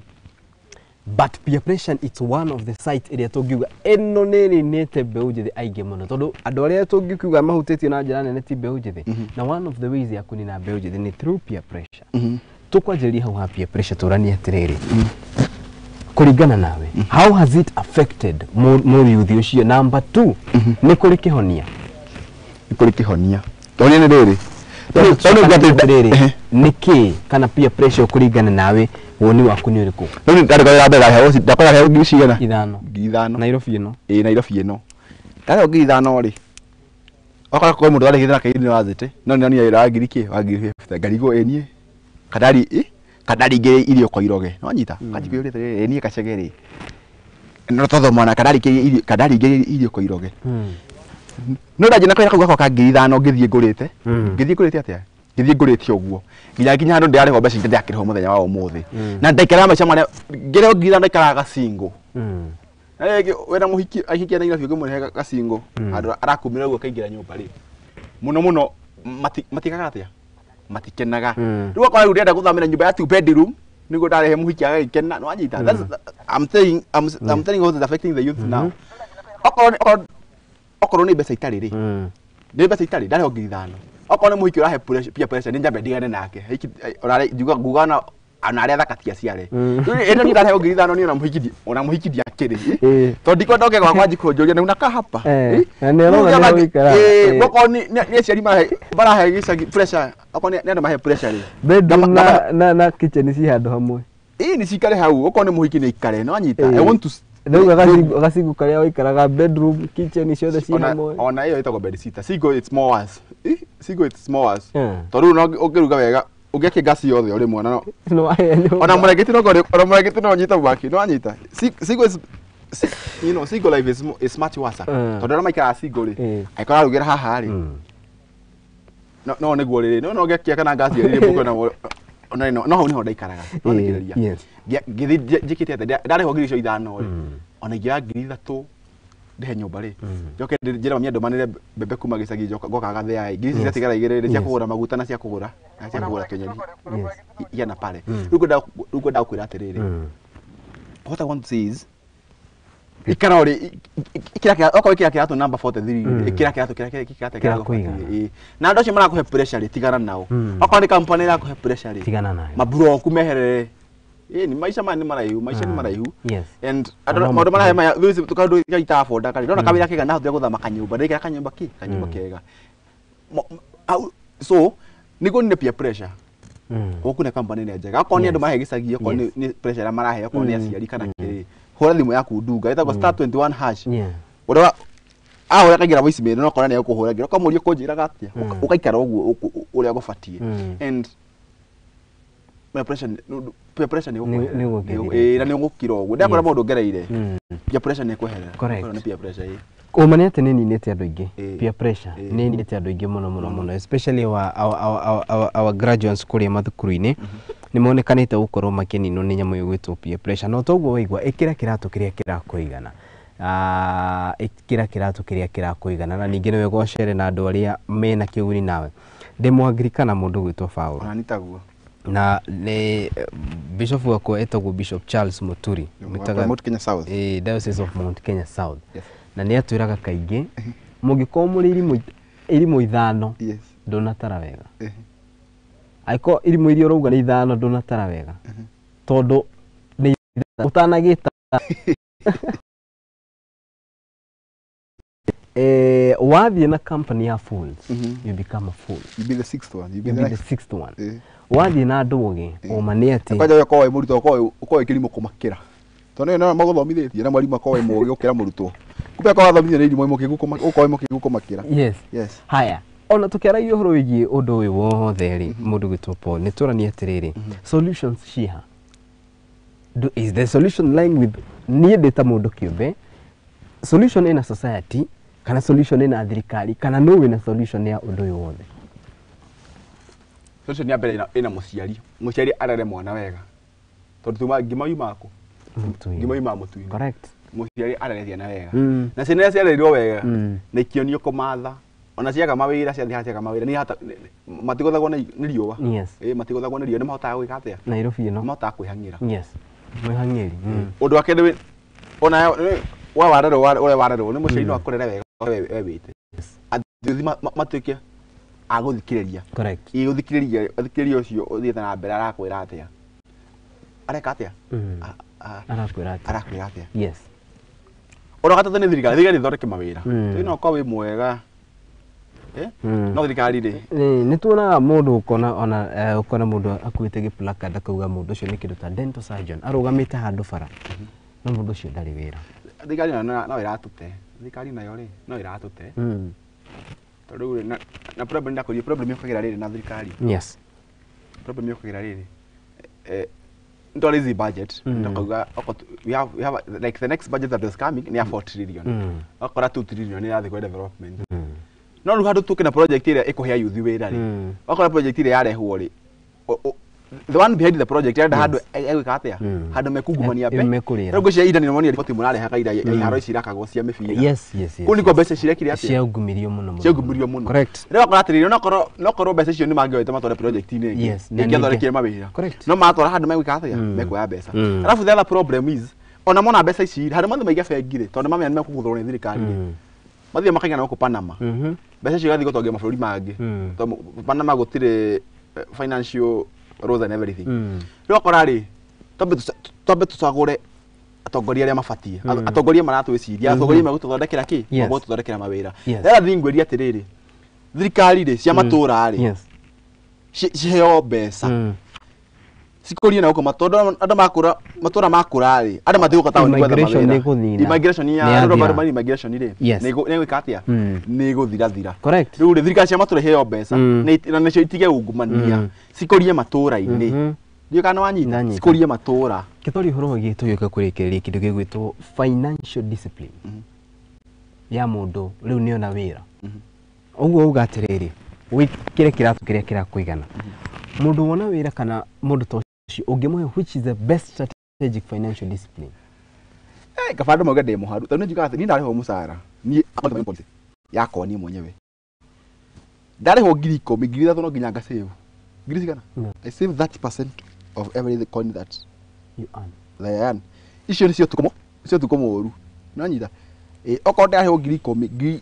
but peer pressure, it's one of the site ĩrĩa tũngiuga ĩno nĩ ĩninĩte mbeũ njĩthĩ aingĩ mũno, tondũ andũ arĩa tũngiuga mahutĩtio na njĩra nene ti mbeũ njĩthĩ, na one of the ways ya kũnina mbeũ njĩthĩ nĩ through peer pressure. Tũkwanjĩrĩria hau ha peer pressure, tũranie atĩrĩrĩ, kũringana nawe, how has it affected mũyuthi ũcio? Number two, nĩ kũrĩ kĩhonia?
Nĩ kũrĩ kĩhonia. Kĩhonia nĩ rĩrĩ, tondũ nĩ
Atĩrĩrĩ, nĩ kĩ kana peer pressure kũringana nawe, woni waku nĩ ũrĩkũ?
Rĩu ndandĩka wĩra mbere, ndaheo ndakora heo ngiri cigana?
5.
5,000.
Nairobi ĩno.
Ĩ Nairobi ĩno ndarehwo 5,000 rĩ, wakora kwĩ mũndũ warĩhĩte na university no nĩ onire wĩra wa ngiri kĩ, wa ngiri 50, ngarigwo ĩ niĩ kandari ĩ kandari ingĩ irio kwa iroge no nyita kanjikũrĩte ĩ niĩ kacege rĩ, no tondũ mwana kandari ingĩ irio, kandari ingĩ irio kwa iroge. No ndanjĩ na kawĩra kau gakwa ka 5,000, ngĩthiĩ ngũrĩte, ngĩthiĩ ngũrĩte atĩa, ngĩthiĩ ngũrĩte ũguo nginya handũ ndĩrarĩhwo mbeca ingĩ ndĩrakĩrĩhwo mũthenya wa ũmũthĩ, na ndaikaraga maica marĩa ngĩrĩhwo 5,000 ndaikaraga gacingo. Na rĩngĩ wĩna mũhiki, ahikia Nairobi, ũngĩmũrehe gacingo handũ arakumĩra ũguo akaingĩra nyũmba rĩ, mũno mũno matikaga atĩa, matikenaga. Rĩu akora rĩu ndĩrenda gũthamĩra nyũmba ya two bedroom nĩguo ndarehe mũhiki agagĩkena. No anyita. I'm saying, I'm telling you what is affecting the youth now. Okorwo nĩ mbeca itarĩ rĩ, nĩ mbeca itarĩ, ndarĩhwo 5,000, okorwo nĩ mũhiki ũrahe peer pressure, nĩ njambe ndigane nake. Hiki ũrarĩ njuga nguga ona arĩa thaka ti aciare. Rĩu ĩno niĩ ndarehwo 5,000, niĩ ona mũhiki ndiakĩrĩ, tondũ ndikwenda oke gwakwa njikũnjũria na unakaa hapa.
Na nĩ arona nĩ ũikaraga.
Okorwo nĩ aciari marahe gĩcagi pressure, okorwo nĩ andũ mahe pressure rĩ,
Bedroom na kitchen ci handũ hamwe.
Ĩ nĩ cikare hau, okorwo nĩ mũhiki nĩ ikare, no anyita. I want to
Rĩu gacingo karĩa waikaraga, bedroom, kitchen ciothe ci
ona
hamwe.
Ona ĩyo ĩtagwo bed sitter. Single it's more worse. Single it's more worse, tondũ rĩu no ũngĩruga wega, ũngĩakia ngasi yothe ũrĩ mwana no
No wahĩa nyũmba.
Ona mũrengeti no ona mũrengeti no ũnyite mwaki, no anyita. Single is you know single life is much worse, tondũ arĩa maikaraga single rĩ, angĩkorwo arugĩra haha rĩ, no nĩguo rĩrĩ no ngĩakia kana ngasi ĩrĩ mbũkũ na ona no hau nĩho ndaikaraga, no thikĩrĩria. Ngĩthiĩ njĩkĩte atĩa, ndarĩhwo ngiri icio 5 rĩ, ona ingĩoya 3,000 ndĩhe nyũmba rĩ, njoke njĩre mami andũmanĩre mbembe kuma gĩcagi, njoka ngoka gathĩa, ngiri ici ciatigara igĩrĩ rĩ, cia kũgũra maguta na cia kũgũra tũnyeni igana pale. Rĩu ngwenda gũkwĩra atĩrĩrĩ, what I want to say is ikara ũrĩ ikĩra okorwo ikĩra kĩratũ number 43, ikĩra kĩratũ kĩrĩa kĩratũ
Kĩrakũigana.
Ĩ. Na andũ acio marakũhe pressure rĩ, tigana nao. Okorwo nĩ company ĩrakũhe pressure rĩ,
Tigana nayo.
Maburoku meherere. Ĩ ni maica maya nĩ maraihu, maica nĩ maraihu. And andũ
No
maũndũ marahe maya thũ ici kaũndũ gaita boda karĩ ndona kawĩra kega ndahotire gũthama kanyũmba, ndaikara kanyũmba kĩ kanyũmba kega. So nĩguo nĩ peer pressure, gũkũ nĩ company nĩ njega, okorwo nĩ andũ mahe gĩcagi, okorwo nĩ pressure ĩrĩa marahe, okorwo nĩ aciari kana kĩrĩ, hũra thimũ yaku ndunga ĩtagwo *21#. Ũrĩa ahũra kaingĩra voice mail, no kora nĩ egũkũhũragĩra ũkamũria ũkũnjĩraga atĩa. Ũgaikara ũguo ũrĩa gũbatiĩ. And peer pressure nĩ
Nĩ
ũgũkweherera.
Nĩ ũgũkĩthira.
Ĩĩ, na nĩ ũgũkira ũguo ndakora maũndũ ngereire, peer pressure nĩ ĩkweherera.
Correct.
Nĩ peer pressure, ĩĩ.
Ũma nĩ atĩ nĩ ninĩte andũ aingĩ. Peer pressure nĩ ninĩte andũ aingĩ mũno mũno mũno, especially our graduates kũrĩa mathukuru-inĩ nĩ monekanĩte gũkorwo makĩninwo nĩ nyamũ ĩgwĩtwo peer pressure. No toguo waigua, ĩkĩra kĩratũ kĩrĩa kĩrakũigana. Ĩkĩra kĩratũ kĩrĩa kĩrakũigana na ningĩ nĩ wega ũcere na andũ arĩa mena kĩguni nawe. Ndĩ Mũangirikana mũndũ gwĩtwo Paul.
Ona nitaguo.
Na nĩ bishop wakwa etagwo Bishop Charles Muturi.
Wa Mount Kenya South.
Diocese of Mount Kenya South.
Yes.
Na nĩ atwĩraga kaingĩ mũngĩkorwo mũrĩ irimũ ithano ndũnatara wega. Angĩkorwo irimũ iria ũrauga nĩ ithano ndũnatara wega. Tondũ nĩ ũtanagĩta wathiĩ na company ya fools, you become a fool.
You be the sixth one. You be
You
the
be the
next.
sixth one. Wathiĩ na andũ ogĩ, ũma nĩ atĩ
Kwanja we ũkorwo wĩ mũrutwo, ũkorwo wĩ kĩrimũ kũmakĩra. Tondũ nĩo magũthomithĩtie na mwarimũ akorwo wĩ mũũgĩ gũkĩra mũrutwo. Kumbe akorwo athomithio nĩ irimũ mũkĩgu ũkorwo wĩ mũkĩgu kũmakĩra.
Yes.
Yes.
Haya, ona tũkĩaragia ũhoro wĩgiĩ ũndũ ũyũ wothe rĩ, mũndũ gwĩtwo Paul, nĩ tũranie atĩrĩrĩ, solutions ciha. Is the solution lying with niĩ ndĩ ta mũndũ kĩũmbe, solution ina society kana solution ina thirikari kana nũ wĩna solution ya ũndũ ũyũ wothe?
Solution ya mbere ina mũciari. Mũciari arere mwana wega. Tondũ tuma ngima yumaga kũ? Ngima yumaga mũtu-inĩ.
Correct.
Mũciari arere ciana wega. Na ciana iria ciarerirwo wega na ikĩonio kũmatha, ona ciaga mawĩra, ciathiĩ haha ciaga mawĩra, nĩ hata matigũthagwo nĩ riũa.
Yes.
Matigũthagwo nĩ riũa, nĩ mahotaga gwĩka atĩa?
Nairobi ĩno.
Nĩ mahotaga kwĩhang'ĩra.
Yes. Mwĩhang'ĩri.
Ũndũ wa kerĩ, ona we warerwo ũrĩa warerwo nĩ mũciari no akũrere wega we wĩte. Athiĩ matuĩke a gũthikĩrĩria.
Correct.
Ĩ gũthikĩrĩria, ũthikĩrĩria ũcio ũthiĩte na mbere arakwĩra atĩa? Areka atĩa?
Arakwĩra atĩa?
Arakwĩra atĩa?
Yes.
Ũndũ wa gatatũ nĩ thirikari, thirikari ĩthondeke mawĩra. Tondũ no ũkorwo wĩ mwega. No thirikari rĩ.
Nĩ tuonaga mũndũ ũkona ona ũkona mũndũ akuĩte gĩ placard akauga mũndũ ũcio nĩ kĩndũ ta dental surgeon arũgamĩte handũ bara. No mũndũ ũcio ndarĩ wĩra.
Thirikari nayo no ĩratũte. Thirikari nayo rĩ no ĩratũte. Tondũ rĩu na problem ndakũria, problem yũkagĩra rĩrĩ na thirikari.
Yes.
Problem yũkagĩra rĩrĩ. Ndore hizi budget ndakauga we have like the next budget that is coming ni ya 4 trillion. Akora 2 trillion ni yathi kwa development. No rĩu handũ tũke na project ĩrĩa ĩkũhe youth wĩra rĩ. Akora project ĩrĩa yarehwo rĩ, the one behind the project yarenda handũ egwĩka atĩa? Handũ mekungumania mbe. Rĩu ngwĩciria ira nĩ monire riboti mũrarehaga ira iharo ici irakagwo cia mĩbira.
Yes, yes, yes.
Kũu nĩkuo mbeca cirekire atĩa?
Ciaungumirio mũno mũno.
Ciaungumirio mũno.
Correct.
Rĩu akora atĩrĩrĩ, onokorwo mbeca icio nĩ mangĩoete matware project-inĩ ĩngĩ.
Yes.
Ĩngĩathondekire mawĩra.
Correct.
No matwara handũ megwĩka atĩa? Mekuoya mbeca. Alafu the other problem is ona mona mbeca ici handũ mothe maige bengi rĩ, tondũ mamenya nĩ mekũgũthũrwo nĩ thirikari rĩ. Mathiĩ makaiga na gũkũ Panama. Mbeca icio igathiĩ gũtongia mabũrũri mangĩ. Tondũ Panama gũtirĩ financial rules and everything. Rĩu akora rĩ, twambe tũcagũre atongoria arĩa mabatiĩ. Atongoria maratwĩciria, atongoria megũtũthondekera kĩ? Megũtũthondekera mawĩra. Rĩu thiĩ ngwĩrie atĩrĩrĩ, thirikari rĩ cia matũra rĩ, ciheo mbeca. Cikũrie na gũkũ matũra, andũ makũra, matũra makũra rĩ, andũ matigũka taũni gwetha mawĩra. Immigration ya andũ marĩ immigration rĩ, nĩ ĩgwĩka atĩa? Nĩ ĩgũthirathira.
Correct.
Rĩu rĩ, thirikari cia matũra iheo mbeca, na nacio itige ungumania, cikũrie matũra-inĩ. Ndiũĩ kana wanyita, cikũrie matũra.
Kĩtwari ũhoro wĩgiĩ tũgĩũka kũrĩkĩrĩria kĩndũ gĩgwĩtwo financial discipline ya mũndũ rĩu nĩona wĩra. Ũguo uga atĩrĩrĩ, wĩkĩre kĩratũ kĩrĩa kĩrakũigana. Mũndũ wona wĩra kana mũndũ ta ũcio ũngĩmũhe which is the best strategic financial discipline?
Kaba andũ mauge ndĩ mũharu. Tondũ nĩ njugaga atĩ niĩ ndarĩhwo mũcara, niĩ policy yakwa niĩ mwenyewe. Ndarĩhwo 10,000, 3,000 no nginya ngasave. Ngiri cigana? I save 30% of every coin that
you earn.
That I earn. Icio nĩcio tukũ mũũru. No nyita. Okorwo ndarĩhwo 10,000, ngiri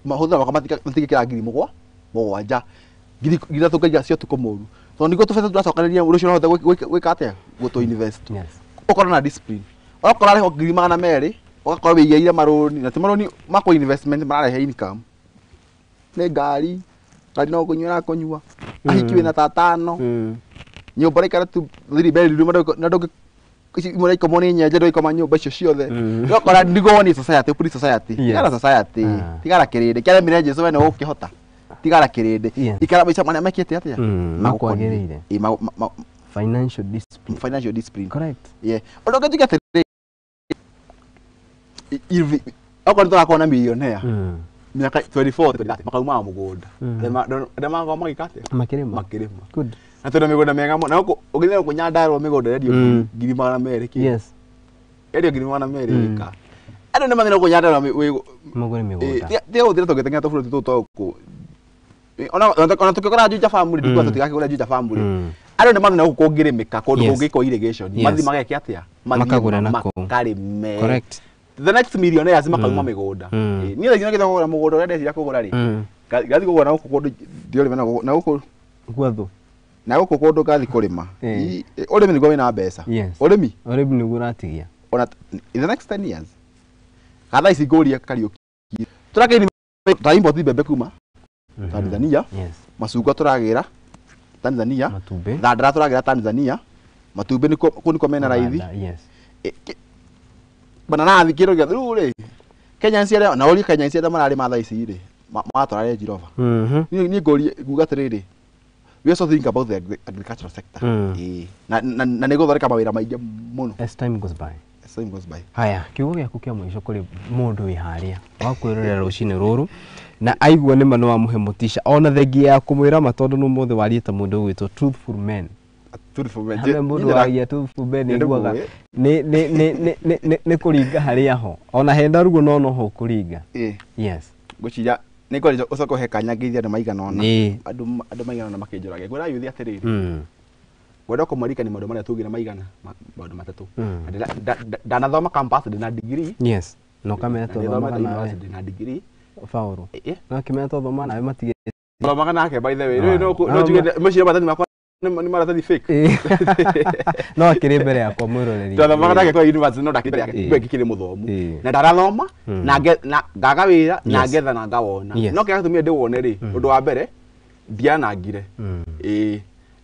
mahũthĩro makwa matingĩkĩra 7,000. 3,000 ngaiga cio tukũ mũũru. Tondũ nĩguo tũbeca tũracokanĩrĩria rũciũ no hote gwĩka atĩa? Gũtũ invest.
Yes.
Ũkorwo na discipline. Okorwo arĩhwo 200,000, ũgakorwo wĩigĩire marũni, na ti marũni makwa investment mararehe income. Nĩ ngari, ngari no kũnyua ĩrakũnyua. Ahiki wĩna ta 5. Nyũmba ĩraikara tu 3 bedroom na ndũngĩ imwe irakomwo nĩ nyenje ndũngĩkoma nyũmba icio ciothe. Ũgakora nĩguo wone society, police society. Tigara society, tigara kĩrĩndĩ. Kĩaremire Jesũ we nĩ ũgũkĩhota. Tigara kĩrĩndĩ. Ikara maica marĩa mekĩte atĩa?
Makwagĩrĩire. Financial discipline.
Financial discipline.
Correct.
Yeah. Ũndũ ũngĩ njuge atĩrĩrĩ, okorwo nĩ tũrakorwo na millionaire mĩaka 24 30 makaumaga mũgũnda. Arĩa magakorwo magĩka atĩa?
Makĩrĩma.
Makĩrĩma.
Good.
Na twĩna mĩgũnda mĩega mũno. Na gũkũ ũgĩthiĩ gũkũ Nyandarũa mĩgũnda ĩrendio 200,000 kĩ?
Yes.
Ĩrendio 200,000 ĩka. Andũ nĩ mathĩna gũkũ Nyandarua
Mũgũre mĩgũnda.
Tiga gũthira tũgĩteng'era tũbũrũri tũtũ twa gũkũ. Ona tũkĩgũra Juja Farm rĩ, ndikuga tũtigakĩgũra Juja Farm rĩ. Andũ nĩ mathĩna gũkũ kũngĩrĩmĩka kũndũ kũngĩkwo irrigation. Mathiĩ mageke atĩa? Mathiĩ
Makagũre nakũu.
makarĩme.
Correct.
The next millionaires makauma mĩgũnda. Niĩ thaa ici no kũgũra mũgũnda ũrĩa ndeciria kũgũra rĩ. Ngathiĩ kũgũra na gũkũ kũndũ ndiũrĩme na gũkũ
Gwatho.
na gũkũ kũndũ ngathiĩ kũrĩma. Ũrĩmi nĩguo wĩna mbeca.
Yes.
Ũrĩmi.
Ũrĩmi nĩguo ũratigia.
Ona in the next 10 years. Thaa ici ngũrie Kariũki. Tũrakĩrĩ ta import mbembe kuma Tanzania.
Yes.
Macungwa tũragĩra Tanzania.
Matumbĩ.
Thandara tũragĩra Tanzania. Matumbĩ nĩkuo kũu nĩkuo mena raithi.
Yes.
Mananathi kĩndũ gĩothe rĩu rĩ Kenyans arĩa na ũrie Kenyans arĩa mararĩma thaa ici rĩ maratwara Range Rover. Niĩ ngũrie nguga atĩrĩrĩ, we also think about the agricultural sector. Na nĩ gũthondeka mawĩra maingĩ mũno.
As time goes by.
As time goes by.
Haya, kiugo gĩaku kĩa mũico kũrĩ mũndũ wĩ harĩa wa kwĩrorera rũcinĩ rũrũ na aigua nĩma nĩ wamũhe mũtisha ona thengia ya kũmwĩra ma tondũ nĩ ũmũthĩ warie ta mũndũ ũgwĩtwo truthful men.
Truthful men.
Harĩa mũndũ waragia truthful men aiguaga nĩ kũringa harĩa ho ona hena ruo no noho ũkũringa. Yes.
Ngwĩciria nĩ ngwenda ũcoke ũhe kanya ngeithie andũ maigana ũna. Andũ maigana ũna makĩnjũrage. Ngwĩra yuthi atĩrĩrĩ. Ngwenda kũmaririkania maũndũ marĩa tugire maigana maũndũ matatũ. Ndanathoma campus ndĩna degree.
Yes. Na ũkamenya tũthomaga nawe.
Ndĩna degree.
Faũrũ. No ũkĩmenya tũthoma nawe matige.
Tũthomaga nake by the way. Rĩu no njuge meciria maratathi makwa nĩ maratathi fake.
No akĩrĩ mbere yakwa mwĩroreri.
Twathomaga nake kwa university no ndakĩrĩ mbere yake ngĩkĩrĩ mũthomu. Na ndarathoma na ngaga wĩra na ngetha na ngawona. No kĩrĩa gĩatũmire ndĩwone rĩ, ũndũ wa mbere ndianangire.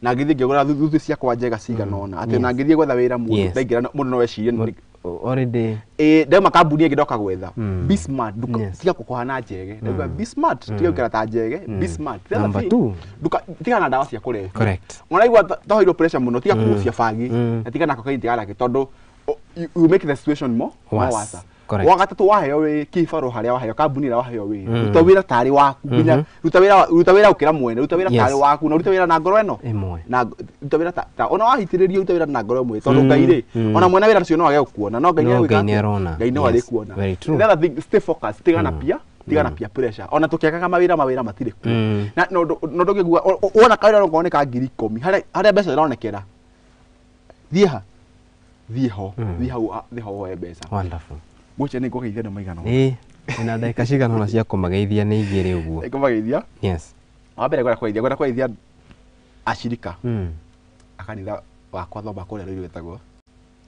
Na ngĩthiĩ ngĩgũra thuthu ciakwa njega cigana ũna. Atĩ ona ngĩthiĩ gwetha wĩra mũndũ ndaingĩra mũndũ no ecirie
already.
Ndauma kambuni ĩngĩ ndoka gwetha. Be smart, tiga kũhana njege. Ndauga be smart, tiga gũikara ta njege, be smart.
Number 2.
Tiga na ndawa cia kũrebia.
Correct.
Ũraigua tohoirwo pressure mũno, tiga kũgucia bangi, na tiga na cocaine tiga nake tondũ you make the situation more worse.
Correct.
Wa gatatũ waheo wĩ kĩbarũ harĩa waheo kambuni ĩrĩa waheo wĩra. Ruta wĩra tarĩ waku nginya ruta wĩra ũkĩra mwene, ruta wĩra tarĩ waku na ruta wĩra na ngoro ĩno.
Ĩmwe.
Na ruta wĩra ta ona wahitĩrĩrio ruta wĩra na ngoro ĩmwe tondũ Ngai rĩ ona mwene wĩra ũcio no age gũkuona no Ngai
nĩ arona.
Ngai no arĩkuona.
Very true.
The other thing, stay focused, tiga na peer, tiga na peer pressure. Ona tũkĩagaga mawĩra matirĩ kuo. Na no ndũngĩgua wona kawĩra no koneka 10,000 harĩa mbeca ironekera. Thiĩ ha? Thiĩ ho. Thiĩ hau, thiĩ ho woe mbeca.
Wonderful.
Ngwĩciria nĩ ngũgeithia andũ maigana ũna.
Ĩna ndagĩka cigana ũna cia kũmageithia nĩ igĩrĩ ũguo.
Nĩngũmageithia.
Yes.
Wa mbere ngwenda kũgeithia acirika a kanitha wakwa thoma kũrĩa Ruiru wĩtagwo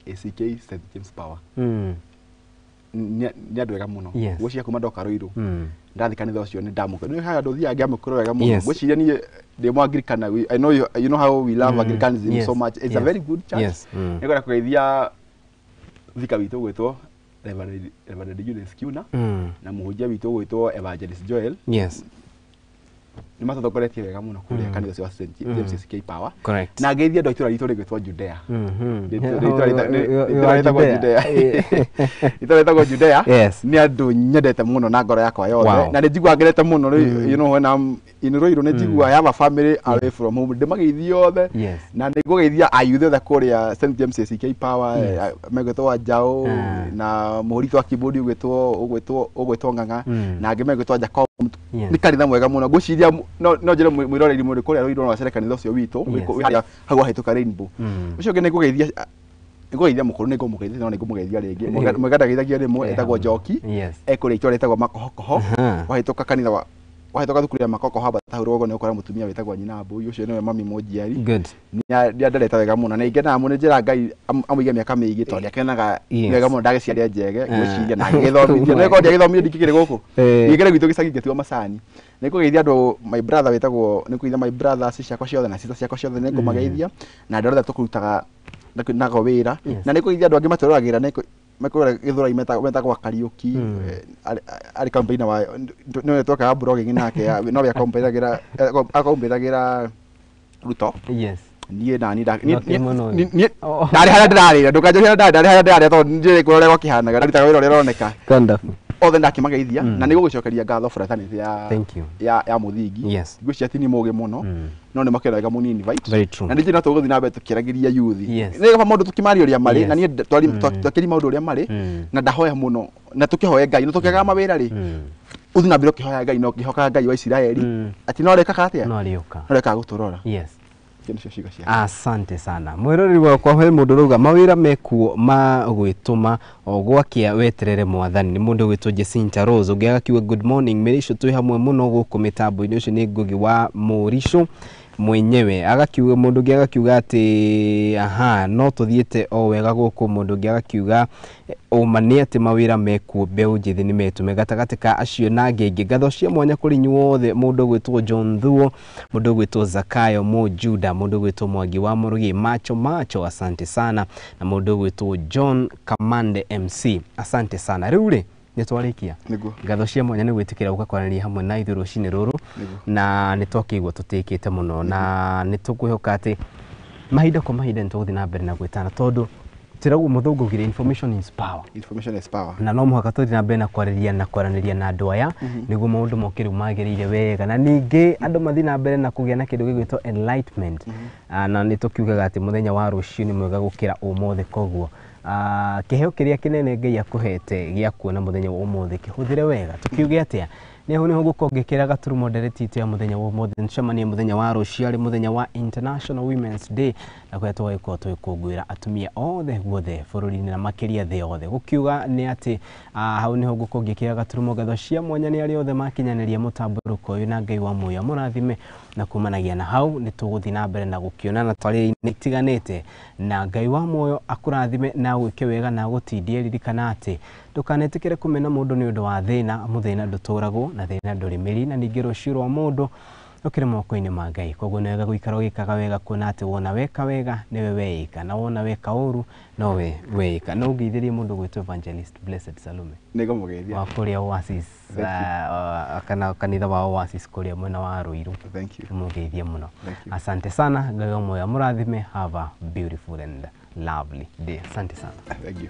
ACK St James Power. Nĩ andũ ega mũno. Ngwĩciria kuma ndoka Ruiru ndathiĩ kanitha ũcio nĩ ndamũkĩra. Nĩ haha andũ thiaga ngĩamũkĩrwo wega mũno. Ngwĩciria niĩ ndĩ Mũanglikana. I know you know how we love Anglicanism so much. It's a very good church. Nĩngwenda kũgeithia thika witũ ũgwĩtwo Reverend Eunice Kiuna na mũhunjia witũ ũgwĩtwo Evangelist Joel.
Yes.
Nĩ matũtongoretie wega mũno kũrĩa kanitha ũcio wa St James ACK Power.
Correct.
Na ngeithie andũ a itũũra ritũ rĩgwĩtwo Judea. Itũũra rĩtagwo Judea. Itũũra rĩtagwo Judea.
Yes.
Nĩ andũ nyendete mũno na ngoro yakwa yothe. Na nĩ njiguaga ngenete mũno you know when I'm in Ruiru nĩ njiguaga I have a family away from home. Ndĩmageithie othe. Na nĩ ngũgeithia ayuthi othe kũrĩa St James ACK Power megwĩtwo Njaũ na mũhũri wa keyboard ũgwĩtwo Ng'ang'a na angĩ megwĩtwo Jacob. Nĩ kanitha mwega mũno. Ngwĩciria no njĩre mwĩroreri mũndũ kũrĩa Ruiru no acere kanitha ũcio witũ harĩa hau wahĩtũka Rainbow. Ũcio ũngĩ nĩ ngũgeithia mũkũrũ nĩ ngũmũgeithia no nĩ ngũmũgeithia rĩngĩ. Mwega ndageithagia rĩmwe etagwo Njoki. Ekũrĩa itũũra rĩtagwo Makohokoho. Wahĩtũka kanitha wa wahĩtũka thukuru ya Makohokoho ambata hau rũgongo nĩ ũkora mũtumia wĩtagwo Nyina Mbũi ũcio nĩwe mami mũnjiari. Nĩ anderete wega mũno na ingenaga mũno njĩra Ngai amũige mĩaka mĩingĩ tondũ nĩakenaga wega mũno ndagĩciarire njege ngwĩciria na agĩgĩthomithia. No ĩkorwo ndiagĩthomire ndingĩkĩrĩ gũkũ. Ingĩkĩrĩ gwitũ gĩcagi ngĩtua macani. Nĩ ngũgeithia andũ my brother wĩtagwo nĩ ngũgeithia my brothers ciakwa ciothe na sisters ciakwa ciothe nĩ ngũmageithia na andũ othe tũkũrutaga nago wĩra na nĩ ngũgeithia andũ angĩ matũroragĩra nĩ mekũrĩa Gĩthũrai metagwo Kariũki arĩ campaigner wa nĩwe twekaga blogging nake no we akombĩragĩra Ruto.
Yes.
Niĩ nani ndarĩ harĩa ndĩrarĩra ndũkanjũrie harĩa ndarĩ harĩa ndĩrarĩra tondũ njĩrĩ kũrĩa ũrĩa gwakĩhanaga ndarutaga wĩra ũrĩa ũroneka.
Wonderful.
Othe ndakĩmageithia na nĩ gũgĩcokeria ngatho fraternity ya
Thank you.
ya mũthingi. Ngwĩciria ti nĩ mũgĩ mũno, no nĩ makĩra wega mũni invite.
Very true.
Na nĩ njĩra tũgũthiĩ na mbere tũkĩaragĩria youth.
Yes.
Nĩ kaba maũndũ tũkĩmaria ũrĩa marĩ, na niĩ twakĩria maũndũ ũrĩa marĩ, na ndahoya mũno na tũkĩhoe Ngai na tũkĩagaga mawĩra rĩ, ũthiĩ na mbere ũkĩhoya Ngai na ũkĩhokaga Ngai wa Isiraeli atĩ no arĩkaga atĩa,
No arĩũka.
no arĩkaga gũtũrora.
Yes.
Icio nĩcio ciugo ciakwa.
Asante sana mwiroreri wakwa. He mũndũ ũrauga mawĩra mekuo ma gwĩtũma o gwakĩa, weterere mwathani. Nĩ mũndũ ũgwĩtwo Jacinta Rose. Ũngĩ agakiuga, "Good morning Mĩrĩcũ, twĩ hamwe mũno gũkũ mĩtambo-inĩ." Ũcio nĩ Ngugi wa Mũricũ mwenyewe. Agakiuga mũndũ ũngĩ agakiuga atĩ aha, no tũthiĩte o wega gũkũ. Mũndũ ũngĩ agakiuga, "Ũma nĩ atĩ mawĩra mekuo, mbeũ njĩthĩ nĩ metũme gatagatĩ ka acio na angĩ aingĩ. Ngatho cia mwanya kũrĩ inyuothe." Mũndũ ũgwĩtwo John Thuo, mũndũ ũgwĩtwo Zakayo Mũjuda, mũndũ ũgwĩtwo Mwangi wa Mũrũgi Macho Macho, asante sana, na mũndũ ũgwĩtwo John Kamande MC, asante sana. Rĩu rĩ, nĩ twarĩkia.
Nĩguo.
Ngatho cia mwanya nĩ gwĩtĩkĩra gũka kwaranĩria hamwe na ithuĩ rũcinĩ rũrũ.
Nĩguo.
Na nĩ twakĩigua tũtĩkĩte mũno, na nĩ tũkwĩhoka atĩ mahinda kwa mahinda nĩ tũgũthiĩ na mbere na gwĩtana, tondũ tĩragwo mũthũngũ augire, "Information is power."
Information is power.
Na no mũhaka tũthiĩ na mbere na kwarĩria na kwaranĩria na andũ aya nĩguo maũndũ moke rĩu magĩrĩire wega, na ningĩ andũ mathiĩ na mbere na kũgĩa na kĩndũ gĩgwĩtwo enlightenment. Na nĩ tũkiugaga atĩ mũthenya wa rũciũ nĩ mwega gũkĩra ũmũthĩ. Koguo kĩheo kĩrĩa kĩnene Ngai akũhete gĩa kuona mũthenya wa ũmũthĩ, kĩhũthĩre wega. Tũkiuge atĩa, nĩ hau nĩho ngũkorwo ngĩkĩra gaturumo ndereti itũ ya mũthenya wa ũmũthĩ. Nĩtũcemanie mũthenya wa rũciũ, arĩ mũthenya wa International Women's Day, na kũrĩa tũgagĩkorwo tũgĩkũngũĩra atumia othe guothe bũrũri-inĩ na makĩria thĩ yothe. Gũkiuga nĩ atĩ hau nĩho ngũkorwo ngĩkĩra gaturumo. Ngatho cia mwanya nĩ arĩa othe makinyanĩria mũtambũrũko ũyũ, na Ngai wa muoyo amũrathime. Na kumanagia na hau, nĩ tũgũthiĩ na mbere na gũkĩonana tarĩrĩ itiganĩte, na Ngai wa muoyo akũrathime na agwĩke wega na agũtindie. Ririkana atĩ ndũkanetĩkĩre kũmena mũndũ nĩ ũndũ wa thĩna. Mũthĩna ndũtũragwo na thĩna ndũrĩ mĩri, na ningĩ rũciũ rwa mũndũ rũkĩrĩ moko-inĩ ma Ngai. Koguo nĩ wega gũikara ũgĩkaga wega, kuona atĩ wona weka wega nĩwe weĩka, na wona weka ũru nowe weĩka. No ũngeithĩrie mũndũ gwĩtwo Evangelist Blessed Salome
Nĩngũmũgeithia.
wa kũrĩa Oasis,
Thank you.
kana kanitha wa Oasis kũrĩa mwena wa Ruiru.
Thank you.
Mũgeithie mũno.
Thank you.
Asante sana. Ngai wa muoyo amũrathime. Have a beautiful and lovely day. Asante sana.
Thank you.